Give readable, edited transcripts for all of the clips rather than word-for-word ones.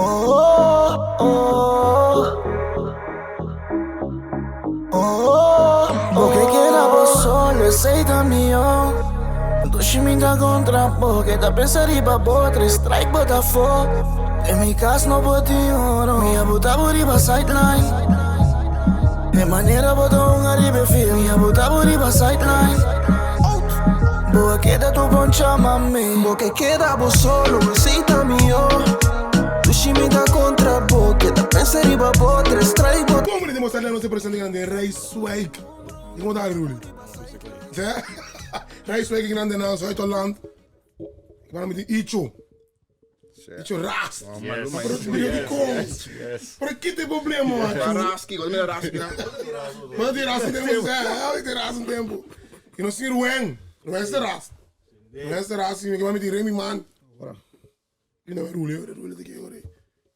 Oh, oh, oh. Bo ke keda bo solo, esei ta mihó. Dushi mi ta kontra bo, ke ta pensa riba bo, tres strike bo ta fo. Den mi kas no por tin oro, mi a buta bo riba sideline. E manera bo ta hunga riba e field, mi a buta bo riba sideline. Bo a keda tur bon chama mi. Bo ke keda bo solo, esei ta mihó. Dushi mi ta kontra bo, ke ta pensa riba bo, tres strike bo. Como di demostra nos presente grande Rijswijk. Di como ta Ruli? Ze? Rijswijk grande na Zuid-Holland. Ik ben met Icho. Icho Ras. Yes. Yes. Yes. Pero kit e problema, man? Raski, wat meer raski dan? Maar die ras tempo, ja, die ras een tempo. Je nog zien Rueng. Rueng is de ras. Rueng is de ras. Ik ben met die Remy man. You know, Ruli, Ruli de keer,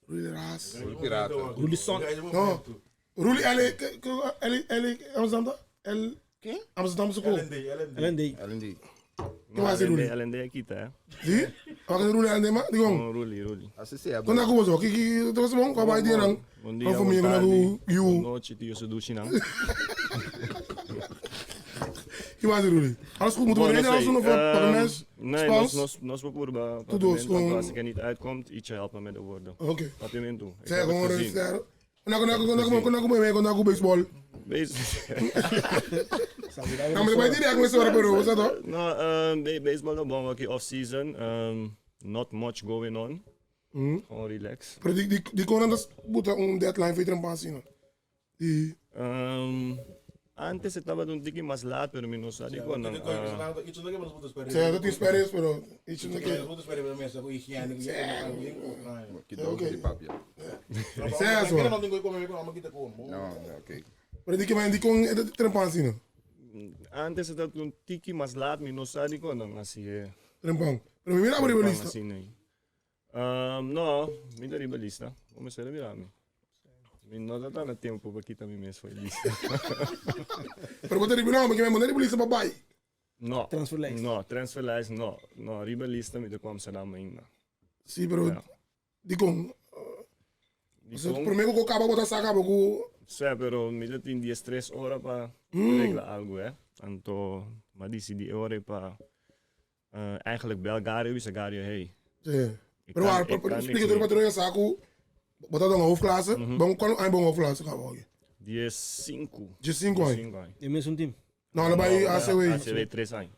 Ruli ras. Piraten. Ruli son. No. Ruli L L L Amsterdam L Amsterdamse ko. LND. LND. Ki was Ruli? LND kita, hè? Zie? Wat is Ruli LND man? Die gong. Oh, Ruli, Ruli. Así sea. Kon aku zo. Kiki, dat was bom. Kwa bij die nang. Bom dia, Van boa familie kon tarde. aku Boa you. noite, tio Seduci, não. Ki was Ruli? Alles goed, moeten we Bom, reden não als sei. doen of mens? Nee, Spaans? nos procura. Tudo, gewoon- Als ik er niet uitkomt, ietsje helpen met de woorden. Oké. Papiamento. Ik Zeg heb het gewoon gezien. rustig. Kon aku kon aku kon aku mee kon aku baseball. Base- Nou, maar bij die react met zo'n pero, wat is dat? Nou, baseball nog bom, oké, off-season. Not much going on. Gewoon relax. Pero die die die kon dat moet een deadline voor iedereen passen. Die Antes estaba de un tiki más laat, pero mi no sabe cuando. zeg dat is Paris, pero iets in de keer. Oké. Die papia. Zeg zo. No, oké. Maar die kan die kon het trempan zien. Antes estaba un tiki más laat, mi no sabe cuando. Así es. Trempan. Pero mira por Vamos lista. assim, nee. No, mi ta riba lista. Vamos a mira mi. Mi no ta na tempo pa kita mi mes foi lista. Pero wat er nou, maar ik ben riba lista bye. No. Transferlijst. No, transferlijst, no. No, riba lista mi ta kwam Amsterdam ainda. Si, pero Ja. die kon Die So, kon- primeiro que eu acabo botar saca porque Sa, pero mi ta tin 13 ora pa regla algo, hè. Anto, ma disi ora pa eigenlijk bel Gario, bisa Gario, hey. Ja. Ik Pero kan- waar, ik kan niks explica meer. door wat er saco botar dan hoofdklasse, bom quando ein bom hoofdklasse gaan we. 15. Je 5 ai. 5 ai. Je mist een team. Nou, allebei ACW. ACW 3 ai.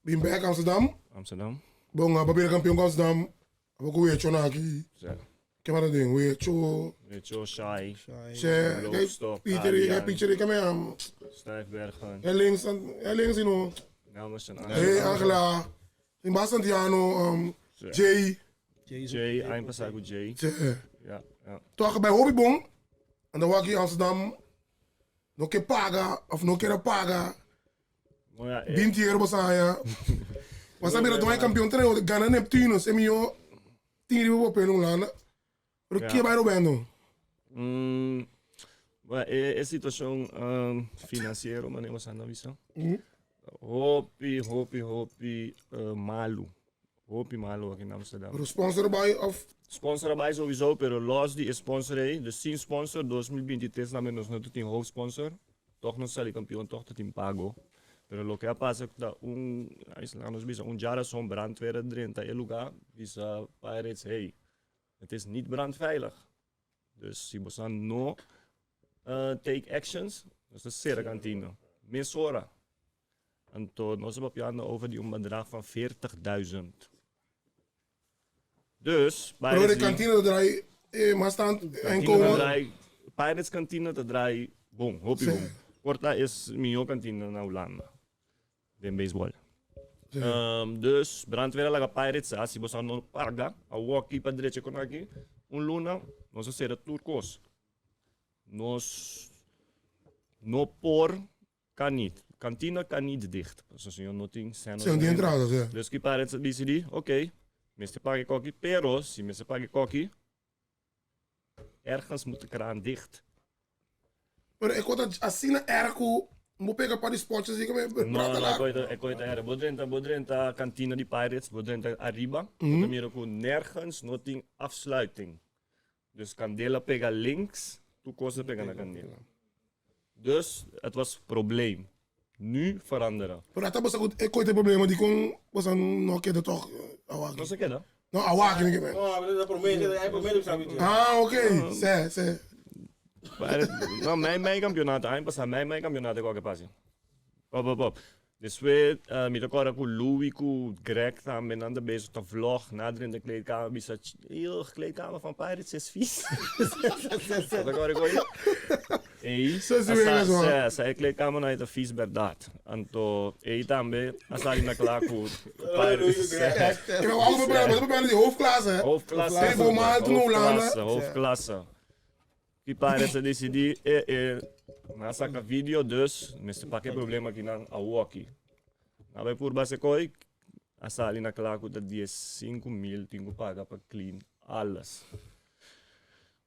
Bin back Amsterdam. Amsterdam. Bom, a papier kampioen Amsterdam. Ook weer chona aqui. Sa. Que maar dat ding, weer cho. Weet je, Shai, Che, Loopstok, Pieter, Adriaan. ik Pieter, ik heb Stijfbergen, hem links, en links, you know. Namens en Hey, Angela. In Bas Santiano, Ja. Jay. Jay, Eindpasago Jay. Jay. Ja, ja. Toch bij Hobbybong. En dan wak je Amsterdam. No que paga, of no quer paga. Maar ja, 20 euro basaya. Maar sabi dat wij kampioen trein, Ghana Neptunus, en mio 10 euro op een lana. Pero Ja. que vai roubando? Maar e situação financeira, maar neem aan visa. Hopi, hopi, hopi, malu. Hopi malu aqui in Amsterdam. Pero sponsor bij of Sponsor bij sowieso, pero los die is sponsor, hè. Dus sin sponsor 2023 na menos no tin hoofdsponsor. Toch no sali kampioen, toch tot in pago. Pero lo que pasa dat un, laat ons bisa, un jara zo'n brandweer erin, dat je lugar, bisa Pirates, hey, het is niet brandveilig. Dus si bosan no take actions, dus dat is zeer kantine. Mesora. En toen nos papiando over die een bedrag van 40.000. Dus, Pero de Pirates League- kantine dat draai, maar staan en Kantine komen. dat draai, Pirates kantine dat draai, bom, hoppie Sim. bom. Korta is mio kantine na Holanda. De baseball. Dus brandweer laga Pirates, se você não paga, a walk para direita com aqui, um luna, nós será turcos. Nós no por kan niet. Kantine kan niet dicht. Dus je noting zijn Zijn die entradas, ja. Dus die Pirates BCD, oké, Mr. Pague Kokkie, pero si Mr. Pague Kokkie, ergens moet de kraan dicht. Pero ik had assina ergo, moet pegar para esportes assim que me No, prata no, lá. ik koita era. Bodrenta, bodrenta kantina die Pirates, bodrenta arriba. Mm -hmm. Mira ko nergens noting afsluiting. Dus kandela pega links, tur kos a pega na kandela. Dus het was probleem. Nu veranderen. Pero ata bosa ku e koite problema dikon bosa no keda tòg awaki? No se keda. No, awaki mi ke men. No, pero ta promé, e promé di sabi. Ah, ok. Se, se. No, mei mei campeonato, aña pasá mei mei campeonato e kòke pasa. Pop, pop, pop. Despues mi ta kòrda ku Louis ku Greg tambe nan ta bezig ta vlog na drenta kleedkamer bisa ugh kleedkamer van Pirates is vies. Bo ta kòrda ku ei? Ei Sa si wega so. sa sa e kleedkamer nan ei ta vies bèrdat. Anto ei tambe a sali na kla ku Pirates. E bo a bo ta papia di hoofdklasse hè? Hoofdklasse. Te bo mal tu na Hulanda. Hoofdklasse, hoofdklasse. Ki Pirates a decidí e e nan a saca video dus mester paka e problema ki nan awoki. Nan bai purba haci kooi a sali na kla ku ta 15000 tin ku paga pa clean alles.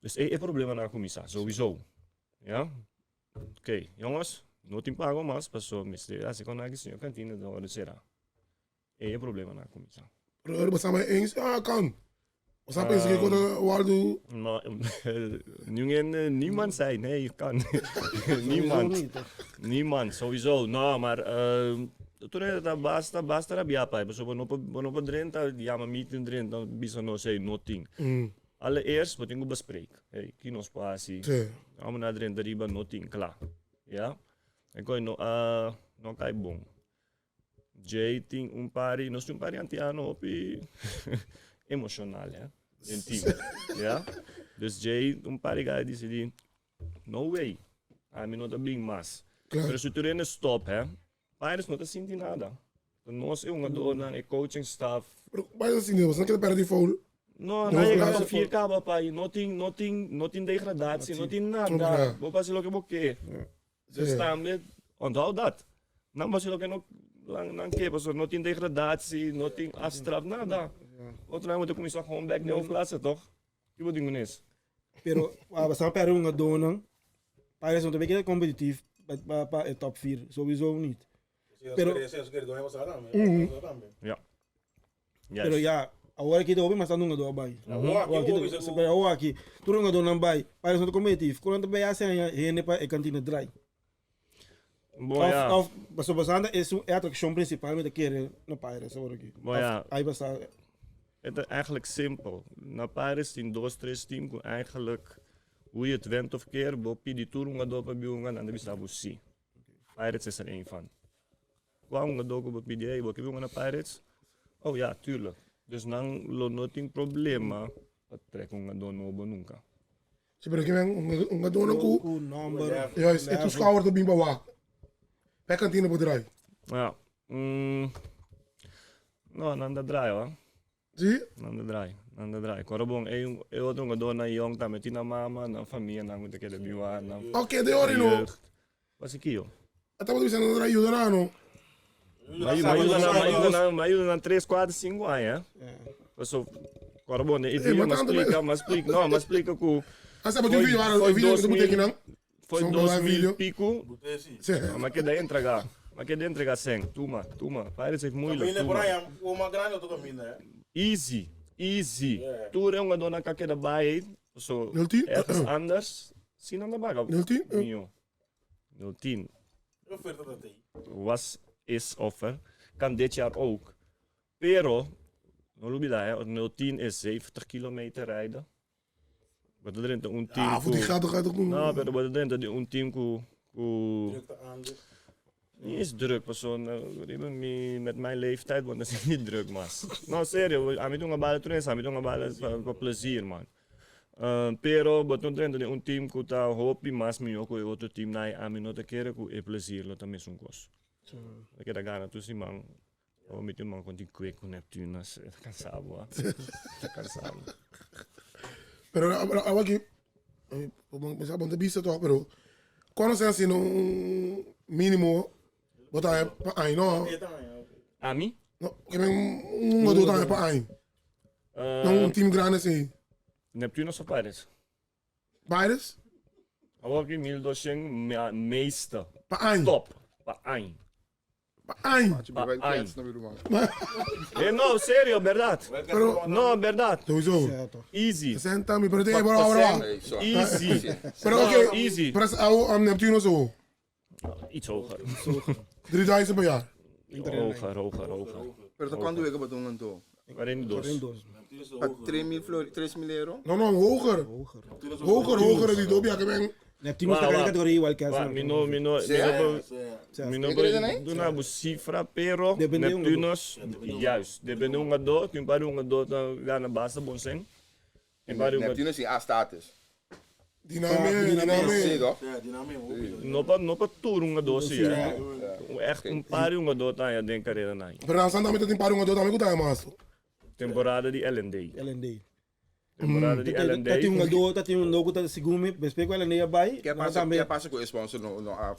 Dus e e problema nan a kuminsá souiso ya. Oké jongens no tin pago mas paso mester haci kon aki señor kantina ta orde sera. E e problema nan a kuminsá. Pero bo sa eens, ah kan. Bo sa pensa ke kota Waldo. No, niun hende, niemand zei nee, kan. Niemand. Niemand, sowieso. No, maar tur hende ta basta, basta rabiá pa e pasobra bo no por, bo no por drenta, yama meeting drenta, bisa nos hey, no tin. Allereerst bo tin ku bespreek, hey, ki nos por hasi? Amo na drenta riba no tin, kla. Ya? E koi no a, no a kai bon. Jay tin un pari, nos tin un pari antiano hopi emocional, hè, den team. Ja? Dus Jay un pari guy dicidi, no way, ami no ta bin mas. Claro. Pero si tur hende stop, hè, Pirates no ta sinti nada. Nos e hungadornan, e coaching staff. Pero bay ta sinti, boso no keda perde di foul. No, No, nan yega claro. pa vier caba pa no tin, no tin, no tin degradatie, no tin nada. Ja. Bo por haci loke bo ke. Dus tambe, onthoud dat. Nan por haci loke no, nan ke, pasobra no tin degradatie, no tin afstraf, nada. Otro aña bo ta cuminsa gewoon bek den hoofdklasse, toch? Ki bo tin kunes? Pero, a perde un hungadornan, Pirates no ta bay keda competitief pa pa e top vier, sowieso niet. Pero, Ja. Juist. Pero ya, awor aki ta hopi mas tantu hungador a bai. Awor aki hopi segur. Pero awor aki, tur hungadornan bai, Pirates no ta competitief. Kon nan ta bai hasi haña hende pa e kantina drai? Bo Of, ja. of, pasobra basanda es e atraccion principal mi ta kere na Pirates awor aki. Bo ja. Of, ai basta. Het is eigenlijk simpel. Na Pirates tin dos, tres team ku eigenlijk hoe je het went of keer, bo pidi tur hungador pa bin hunga, nan ta bisa bo si. Pirates is er een van. Kua hungadó ku bo pidi, hey, bo ke bin hunga na Pirates? Oh ja, tuurlijk. Dus nan lo no tin problema pa trek un hungadó nobo nunka. Si, pero ke men un hungadónan ku. Ku nomber. Juist, e toeschouwer ta bin pa wak. Pa e kantina por draai. Ja. No, nan ta draai hoor. Si? Nan ta draai, nan ta draai. Kòrda bon, e e otro hungadónan yòn tambe tin nan mama, nan famia, nan ku ta keda bin wak, nan Oké, de ori no. jeugd. Wasi kiyo? A tabata bisa nan ta yuda nan no. Ma yuda nan, ma yuda nan, ma yuda nan tres, kuater, sinku aña. Paso, kòrda bon, den e video m'a splika, m'a splika, no, m'a splika ku. Asa bo tin video, e video ku ta bot'e kinan. Foi 2000 pico. Ma keda entrega. Ma keda entrega sen. Tuma, tuma. Pirates heeft moeilijk. Tuma. Easy, easy. Tur e hungadornan ka keda bai. So, ergens anders. Si nan ta baga. Mio. 0-10. Was, is offer. Kan dit jaar ook. Pero, no lubida, hè, 0-10 is 70 kilometer rijden. Bo ta drenta un team Ah, voor die ku... geld toch uit ook. No, pero bo ta drenta di un team ku... ku Drukte aan dus. Niet eens druk, persoon. Riba mi, met mijn leeftijd, want dat is niet druk, mas. No, serio, ami ta un bala tur ami ta un bala pa, pa plezier, man. Pero bo ta drenta den un team ku ta hopi mas mihó ku e otro team, na ami no ta kere ku e plezier lo ta mesun kos. Ta keda gana tur siman. Oh, mi tin man kon tin kwek ku Neptunus. Ta kansa bo, ah. Ta kansa bo. Pero awa aki, bo ta bisa toch, pero cuando se haciendo un mínimo, bo ta pa aña, no? Ami? No, que men un o dos aña pa aña. No un team grande así. Neptunus of Pirates? Pirates? Awor aki 1200 meeste. Pa aña? Top, pa aña. Pa añ. Pa añ. Eh no, serio, berdad. Pero, No, berdad. sowieso. Cierto. Easy. 60 mil, pero te, Pa pero ahora pa va. cen, easy. Pero No, oké, easy. pero au, Neptuno zo. Iets hoger. 3000 per jaar. Hoger, hoger, hoger. Pero ta cuánto wega baton anto? 42. 42. Pa 3.000 flor, 3.000 euro? No, no, hoger. Hoger. Hoger, hoger, die dobia que ben. Neptunus ta Wa, wa. categoria igual que Wa, essa. mi no, mi no, mi no, mi no Je weet het niet? doe nou cifra, pero Depende un Neptunus, juist, depende un gado, tin pari un gado ta gana basta bon sen. Tin pari un gado, Neptunus in A-status. Diname, Zie diname. toch? Ja, dynamiek hoor. no pa no pa tur un gado si, eh. Echt un pari un gado ta ya den carrera nai. Pero dan sanda met in pari un gado, dan ik daar maar. Temporada di L&D. LND. Temporada di L&D. Tati un gado, tati un logo, tati segume, bespreek wel LND bij. Che passa, che passa con sponsor no, no a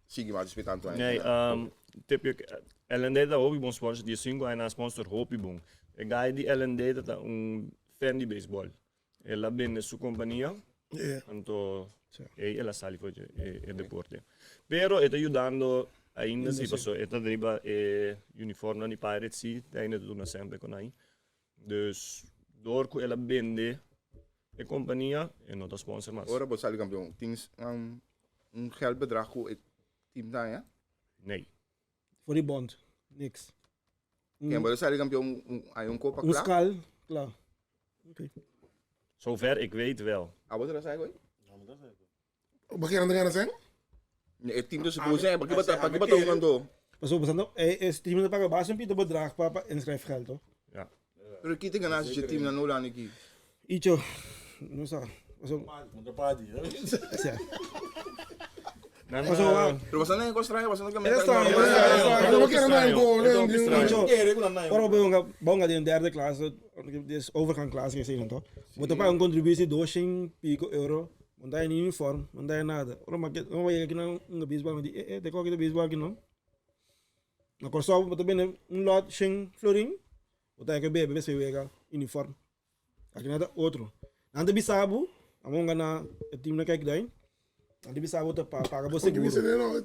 Sigi maar dus tanto Nee, tipje, L&D dat hopi bon sponsor, die 5 aña sponsor hopi bon. E guy di L&D dat un fan di baseball. El a bende su compania, Yeah. anto e el a sali voor e, e deporte. Pero está ayudando ainda si pasó, está arriba e uniforme di Pirates si, ainda doen sempre con aí. Dus door ku el a bende e compania e no ta sponsor mas. Ora bo sali kampioen. Teams un geldbedrag hoe het team daar ja? Nee. Voor die bond. Niks. Ja, maar sali kampioen un ay un copa Un klaar. schaal, klaar. Oké. Zover ik weet wel. Ah, wat er zei hoor? Begin aan de gaan zijn? Nee, het team tussen boos zijn, maar ik wat ik wat ook aan do. Maar zo, we zijn is team dat pakken baas een pieter bedrag, papa, inschrijfgeld toch? Ja. Pero kita nga nasa team na nula niki. Icho, no sa. Zo, Moet party, hè? ja. Nou, Maar zo, ah, Pero was na ko straya, was na kami. Ja, straya, Ja, dan begin aan de goal. Icho, Kere, ik ben Ora bonga bonga de derde klas, dus overgang klas gezien toch? Moet op een contributie doosje pico euro, want daar in uniform, want daar nada. Ora maar ik je nou een baseball met die eh eh, de kok de baseball nou. Na korso moet binnen een lot shing florin, want daar ik bebe best wega uniform. Aqui nada outro. Nanda bisabu, amonga na het team na kijk daar. Nanda bisabu te pa paga bo seguro.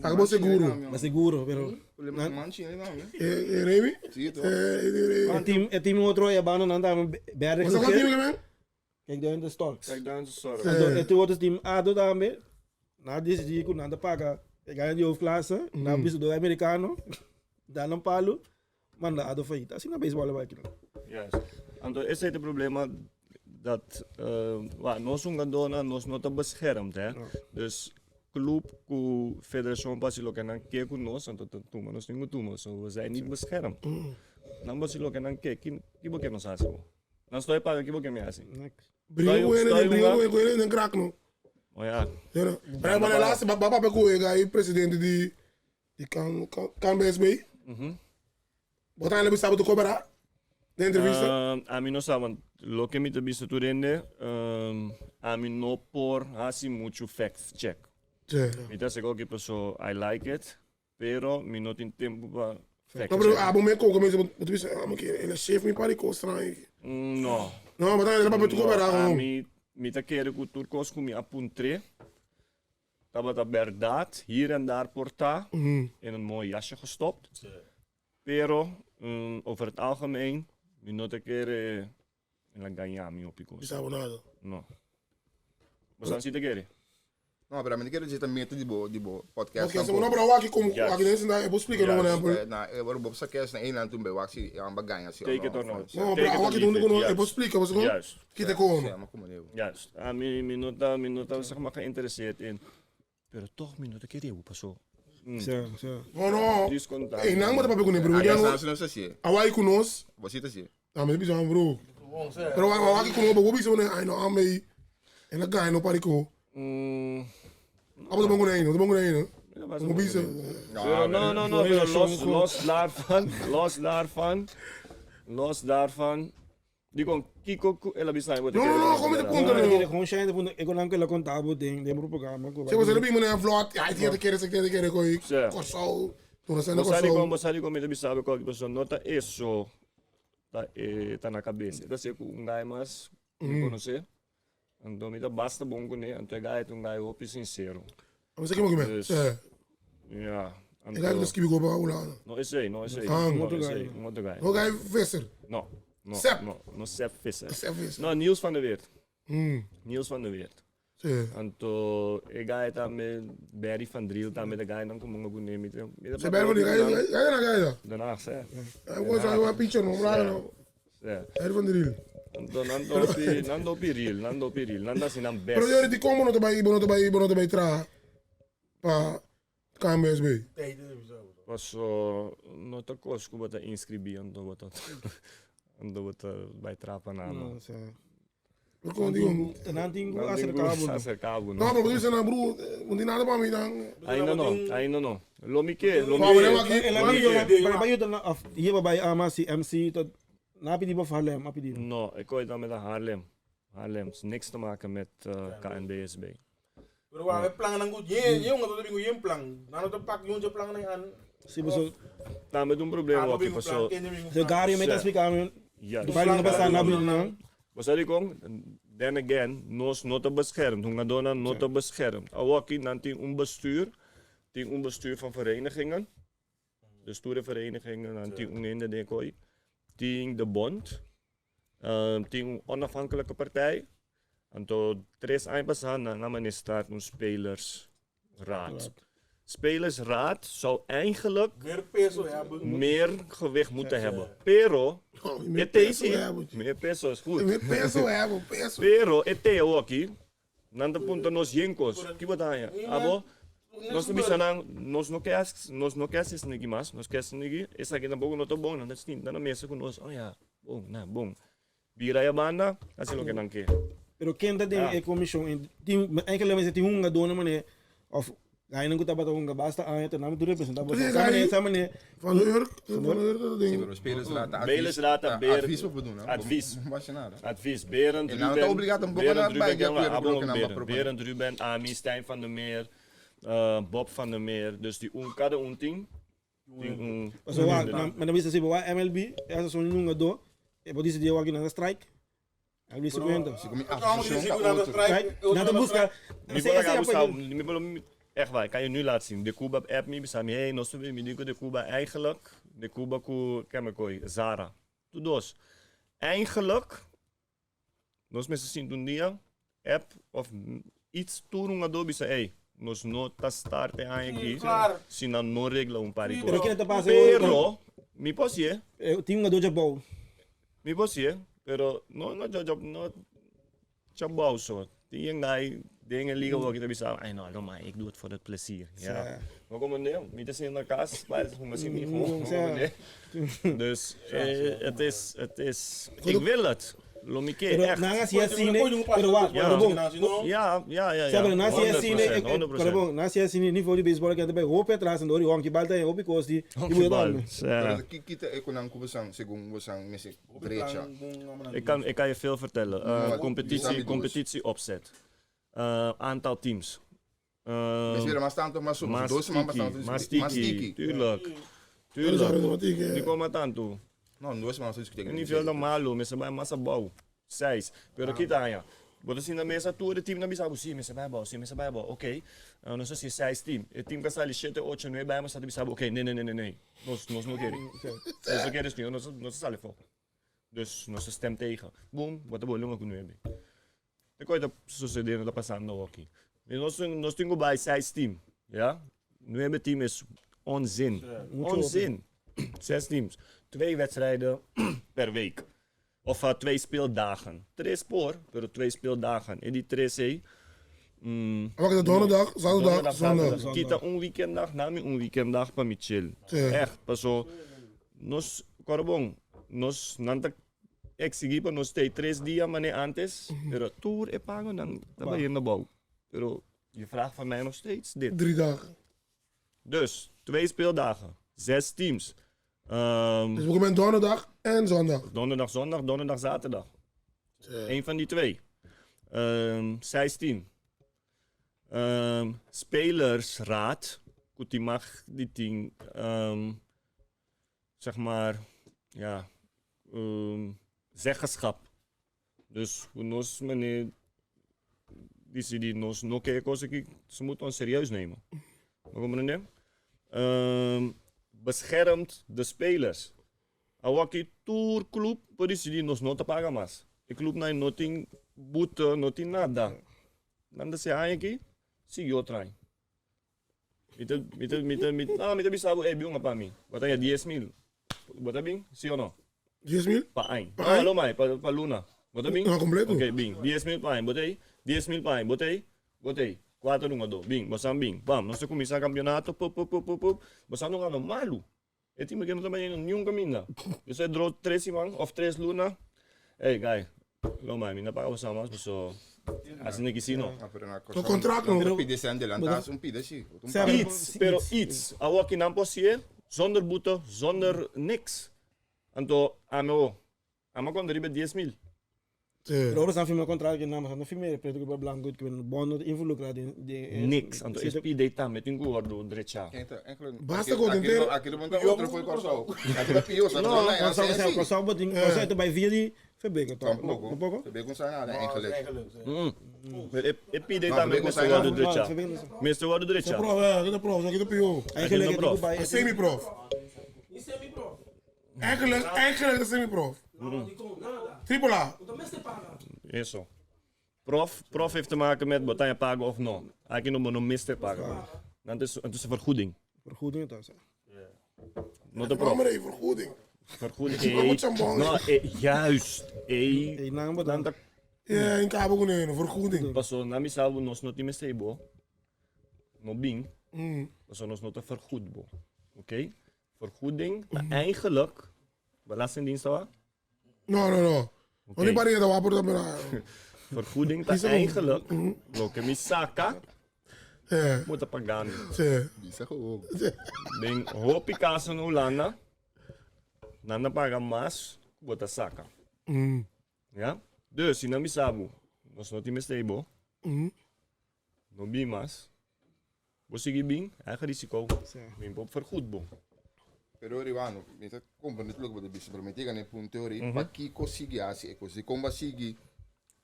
Paga bo seguro. Ba seguro, pero Eh, Remy? Zie je toch? Eh, het team het team outro ja bana nanda berg. Wat is dat team, man? Kijk daar in de Storks. Kijk, daar is de zorg. Então, het wordt het team A do também. Na decidi com nada paga. Ik ga in die hoofdklasse, na biso do americano, daar een palo, manda a do faillita. Assim na baseball vai aqui. Juist. Anto, is het probleem dat wa, nos un nos no ta beschermd, hè. Dus club ku federación pasi lo que nan ke ku nos, anto tuma nos ningu tuma, so we zijn niet beschermd. Dan pasi lo que nan ke, ki ki bo ke nos hace. Dan estoy paga ki bo ke me hace. Niks. Bringo Stoy en bringo unga. en en en krak no. Oh ja. Ja, maar maar de laatste baba pe ko ga president die die kan kan kan BSB. Wat aan hebben samen te cobra? De entrevista. A mi no sa, want lo que mi te visto tu rende, a mi no por hasi mucho fact check. Ja. Mi ta sego que pasó, I like it, pero mi no tin tempo pa fact No, pero check. a bom me ko mensen want wist ah maar ele chef mi pari ko strang. No. No, maar dan baba te cobra A gewoon. mi, mi ta kere ku turcos ku mi apuntre. Tabata verdad, hier en daar porta, in een mooi jasje gestopt. Pero, over het algemeen, mi no te kere in la ganja mi opiko. Bisabo nada. No. Mas dan si te kere. No, pero mi quiero decir también di bo di bo podcast. Oké, so no pero waki kom Juist. waki deze daar, ik wil spreken nog een Eh, Na, eh, waarom Bob Sakes na Nederland toen bij Waxi aan baganja si. Take it or not. No, Take pero it or waki doen leave it, ik wil juist. spreken, was gewoon. Juist. Kita komen. Ja, maar kom maar even. Juist. Ah, mi, mi no ta, mi no ta, zeg maar, geïnteresseerd in. Pero toch, mi no te kere, hoe paso. Zo, zo. No, no. Discontact. Hey, nang moet papa ko ni bro. Ah, ja, Ja, snap je zie. awai kunos. Wat zit er zie? Ah, maar bisa bro. Pero waki kuno bo bisa ne ai no ame. En la guy no pari ko. Abo de bongo nee, de bongo nee. Mo bisa. Pero no, no, no, pero los, los daarvan, los daarvan, los daarvan. Die kon Kiko, ela bisa No, no, no, kom met de punten Ik no. gewoon shine, ik kon ook contabo ding, de propaganda. Ze was er bij me een vlot. Ja, het keer is ik de keer ko ik. Ja. Korsau. Toen zijn de Bosari korsau. com, bosari com, me sabe qual que pessoa nota isso tá tá na cabeça. Tá se um guy mas me conhecer. Então me dá basta bom com ele, então guy um guy hope sincero. A mi sa kimo kime. Dus, Eh. ja. E guy ku ta skibi go pa Hulanda. No esei, no esei. Ah, no otro guy. esei, un otro guy. No guy Visser. No, no, Sepp. no, no Sepp Visser. Sepp Visser. No, Niels van der Weert. Mm. Niels van der Weert. Sí. Anto e guy tambe Barry van Driel tambe de guy nan komo ku nemi. Se Barry van Driel, guy guy na guy da. Den Haag, se. Hij was hij was picture no, brada no. Se. Barry van Driel. Anto nan dopi, nan dopi real, nan dopi real, nan da sinan Pero best. yori di como no te bai, bo no te bai, bo no te bai tra pa KNBSB. Paso no ta kos ku bo ta inscribí anto bo ta anto bo ta bai trapa na no. No, sa. Pero como digo, Nan tin ku Nan tin ku aserká bo. aserká bo, no, no. pero dice na bro, no di nada pa mi dan. Ainda no, ainda no. Lo mi ke, lo mi Pa, ke. meneer, aqui, El aqui. amigo, pa pa yuda of hier bij ama si MC tot na pidi ba Haarlem, a pidi. No, ik gooi dan met de Haarlem. Haarlem, is niks te maken met eh, KNBSB. Pero wa e plan nan goed. Yen, yen nga to bingo yen plan. Nano to pak yung plan nan an. Si bo Nou, met een probleem Ah, ook, bingo pas plan, zo. ken je bingo so plan. Gary met explicar me. Juist. Bij na basta na na. Wat zei ik ook? Then again, nos not te beschermd. Hungadona not te beschermd. Awaki, dan ting een bestuur. Ting een bestuur van verenigingen. De stoere verenigingen, dan ting een in de dekooi. Ting de bond. Ting een onafhankelijke partij. En tot tres jaar passaan, dan gaan we start een spelersraad. Spelersraad zou eigenlijk Meer peso hebben. meer gewicht moeten hebben. Pero, Oh, meer het is peso hebben. meer peso is goed. Meer peso hebben, peso. Pero ete aqui, nanda punta nos yenkos, que botanha. Abo, nós não bisa nós não quer, nós não quer esse nigi mas, nós quer nigi, esse aqui tampouco não tá bom, não tá sim, tá na mesa conosco. Oh ja, bom, na bom. Bira ya banda, assim lo que não quer. Pero quem tá den e commission en tin enkele mensen tin hunga dona mane of ga nan kuta bata hunga basta aan het naam representar Precies, sa mane Gary. sa mane Van de Urk, van de Urk dat ding. Pero spelersraad, advies. Spelersraad, Ja, beer- Advies op doen, hè. Advies. Was je nada. Advies, Berend, En nou, Ruben. het obligaat om bokken Berend, naar Ruben, bij, ja, Ken we, kleuren, Abo, brokken naar Berend, proppen. Berend, Ruben, Ami, Stijn van der Meer, Bob van der Meer. Dus die un, cada un team. Team un. so wa na na bisa si wa MLB essa son hunga do e pode ser dia wa na strike. MLB se cuenta. Se kom je Allemaal af, die zo'n zien naar de Right? strijk. Na de busca. Mi bola ga mi bola echt waar, ik kan je nu laten zien. De Cuba app me, sabe, hey, nós também me digo de Cuba eigenlijk, de Cuba ku kemekoi, Zara. Tu dos. Eigenlijk, nós mensen zien toen dia app of iets turun Adobe zei, hey, nós no ta start aqui, Klaar. se não no regla um pari. Pero quem tá passa Pero, mi posie, Tem hunga do Japão. mi posie, pero no no yo yo no chabau zo. Die guy dingen liga wat ik bisa, ay no, no maar ik doe het voor het plezier. Ja. Maar kom maar niet eens in de kast, maar het is misschien niet gewoon. Ja. Dus het is, het is, ik wil het. Lomike, Pero echt. nanga si cine, pero wa, Ja. bom. Ja, ja, ja, ja. Sabe, na si cine, 100%, pero bom, na si cine nível de baseball que também hope atrás ndori honki balta e hope kosti. Honkbal. Ja. Kita ik kon aan segun besang mesik brecha. Ik kan je veel vertellen. Ja, Competitie, die competitie opzet. Aantal teams. Mas weer maar staan toch maar zo. Doos maar staan toch Mastiki, Mastiki. Tuurlijk. Dat is Tuurlijk. automatiek, Die hè. komt aan toe. Nou, doos maar zo discuteer. Niet veel dan malo, mensen bij massa bouw. Seis. Pero kita ja. Bota assim na mesa, tu de team na bisa, sim, mensen bij bouw, sim, mensen bij bouw. Oké. Nou zo zie seis team. Het team kan sali 7, 8, 9 bij massa bisa, oké, nee, nee, nee, nee, nee. Nos nos no quere. Nos no quere, senhor, nos nos sale fo. Dus nos stem tegen. Boom, wat de bolonga com 9. De coisa sucedendo tá passando aqui. E nós nós temos bij seis team, ja? Nueve team is onzin. Onzin. Zes teams. Twee wedstrijden per week. Of twee speeldagen. Tres por, pero twee speeldagen. In die tres, hè. Wacht, dat donderdag, zaterdag, Donderdag, zondag. zaterdag. Kita un weekenddag, nami un weekenddag pa mi chill. Ja. Echt, paso. Nos, corbon, nos nanta exigir pa nos stay tres días mané antes, pero tour e pago dan dan ben je in de bouw. Pero je vraagt van mij nog steeds dit. Drie dagen. Dus, twee speeldagen, zes teams. Dus we komen donderdag en zondag. Donderdag, zondag, donderdag, zaterdag. Eén van die twee. Zes team. Spelersraad. Goed, die mag die team, zeg maar, ja, zeggenschap. Dus hoe nos meneer disidí nos no ke e kos aki, ze moeten ons serieus nemen. Bo komprendé? Beschermt de spelers. Awaki tur club por disidí nos no ta paga mas. E clubnan no tin boete, no tin nada. Nan ta se aña aki, sigui otro aña. Mi ta, mi ta, mi ta, mi, no, mi ta bisa bo, ey, bin un pa mi. Bo ta haña 10,000. Bo ta bin? Sí o no? 10,000? Pa aña. Pa No, aña? lo mai, pa, pa luna. Bo ta bin? No, completo. Ok, bin. 10,000 pa aña. Bo ta ey? 10,000 pa aña. Bo ta ey? Bo ta ey? Cuatro lunga do. Bin, bo san bin. Pam, nos ta cuminsa campeonato, pup, pup, pup, pup, pup. Bo san no gana malu. E team aki no ta bayendo niun caminda. Yo sa draw tres siman of tres luna. Ey, guy, lo mai, mi no paga boso mas, paso asina ki si no. No contract no. Pide sen delanta, un pide si. Iets, pero iets. Awor ki nan por hacié, zonder boete, zonder niks. Anto, ami awor, ami a conta riba 10,000. Pero ora san firma contrato ki nan no firma e preto ku blanco ku bon no ta involucra den den Niks, anto e pide tambe tin ku wordo drecha. Basta ku den Aki lo ta otro foi Kòrsou. Aki ta pio sa No, Kòrsou sa Kòrsou bo tin Kòrsou ta bai via di Febeko tòg. Tampoco. Tampoco? Febeko sa nada eigenlijk. Pero e pide tambe mester wordo drecha. Mester wordo drecha. Prof, aki ta prof, aki ta pio. Eigenlijk e tin ku bai. Semi prof. Eigenlijk, eigenlijk ta semi-prof. Triple A. Eso. Prof, prof heeft te maken met bo ta je pago of no. Aki no bo no mester paga. Dan is het is een vergoeding. Vergoeding ta sa. No de prof. Nombre vergoeding. Vergoeding. Maar moet jambon. No, eh, juist. Eh, Ey nan bo dan ta. ta Ja, in cabo con een vergoeding. paso na mi sabu nos no tin mester bo. No bin. Paso nos no ta vergoed bo. Oké? Vergoeding ta eigenlijk Belastingdienst ta wa? No, no, no. Oké. No ni parienta wa por tambe. Vergoeding ta eigenlijk loke mi saka Eh, bo ta paga mi. sí. Bisa gewoon. Den hopi kaso na Hulanda nan ta paga mas ku bo ta saka. Ya? Dus si nan bisa bo nos no tin mester bo, no bin mas. Bo sigui bin, eigen risico, mi por vergoed bo. Pero Riwano, mi ta comprende tur loke bo ta bisa, pero mi ta yega na e punto ori, pakiko sigui hasi e kos? Dikon bo a sigui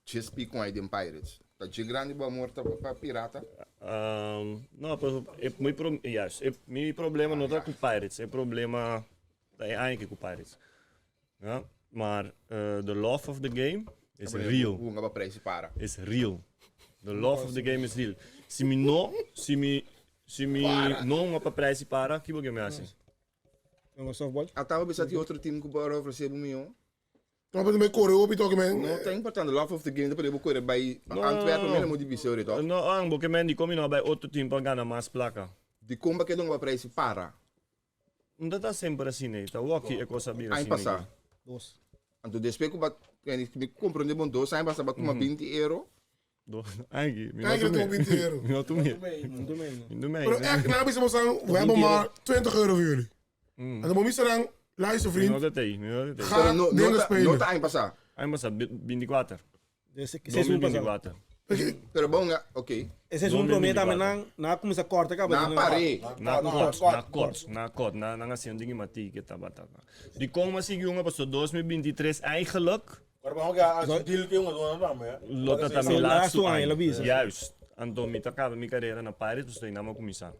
Chesapeake con Aiden Pirates? Ta dje grandi bo amor ta pa pirata? No, pero e mi pro, juist, e mi problema no ta ku Pirates, e problema ta e aña aki ku Pirates. Ja, maar the love of the game is real. Hunga pa prijs para. Is real. The love of the game is real. Si mi no, si mi, si mi no hunga pa prijs para, kibo ke mi hasi? Hunga softball. Ata bo bisa tin otro team ku por ofrece bo mihó? No, pero me corre hopi toque men. No ta importante, love of the game ta pone bo kore bai Antwerpen mira mo di bisa ori toch? No, ang bo ke men di komi no bai otro team pa gana mas plaka. Dikon bo ke hunga pa prijs para? No ta semper asina ei, ta woki e kos a bira Aña asina pasá. ei. Dos. Anto despues ku bat mi komprende bon dos aña pasá bat tuma 20 euro. Dos aña mi no Eigenlijk tum'é. tuma 20 euro. Mi no tum'é. No tum'é, no. Mi no tum'é. Pero echt, na bisa bosan, we hebben maar 20 euro voor jullie. En dan moet je dan, luister Mi no vriend, ta tei, mi no ta tei. ga Pero no, no dingen ta, spelen. no ta aña pasá. Aña pasá, 24. De seizoen pasá. 2024. Pero bon, ok. E seizoen promé tambe nan nan a kuminsá kòrta kaba. Nan a par'é. Na kòt, na kòt, na kòt. Nan nan a hasi un ding mati ke tabata. Dikon mi a sigui hunga pasobra 2023 eigenlijk lo ta ta mi laatste aña. Juist. Anto mi ta kaba mi karera na Pirates pasobra einan mi a kuminsá.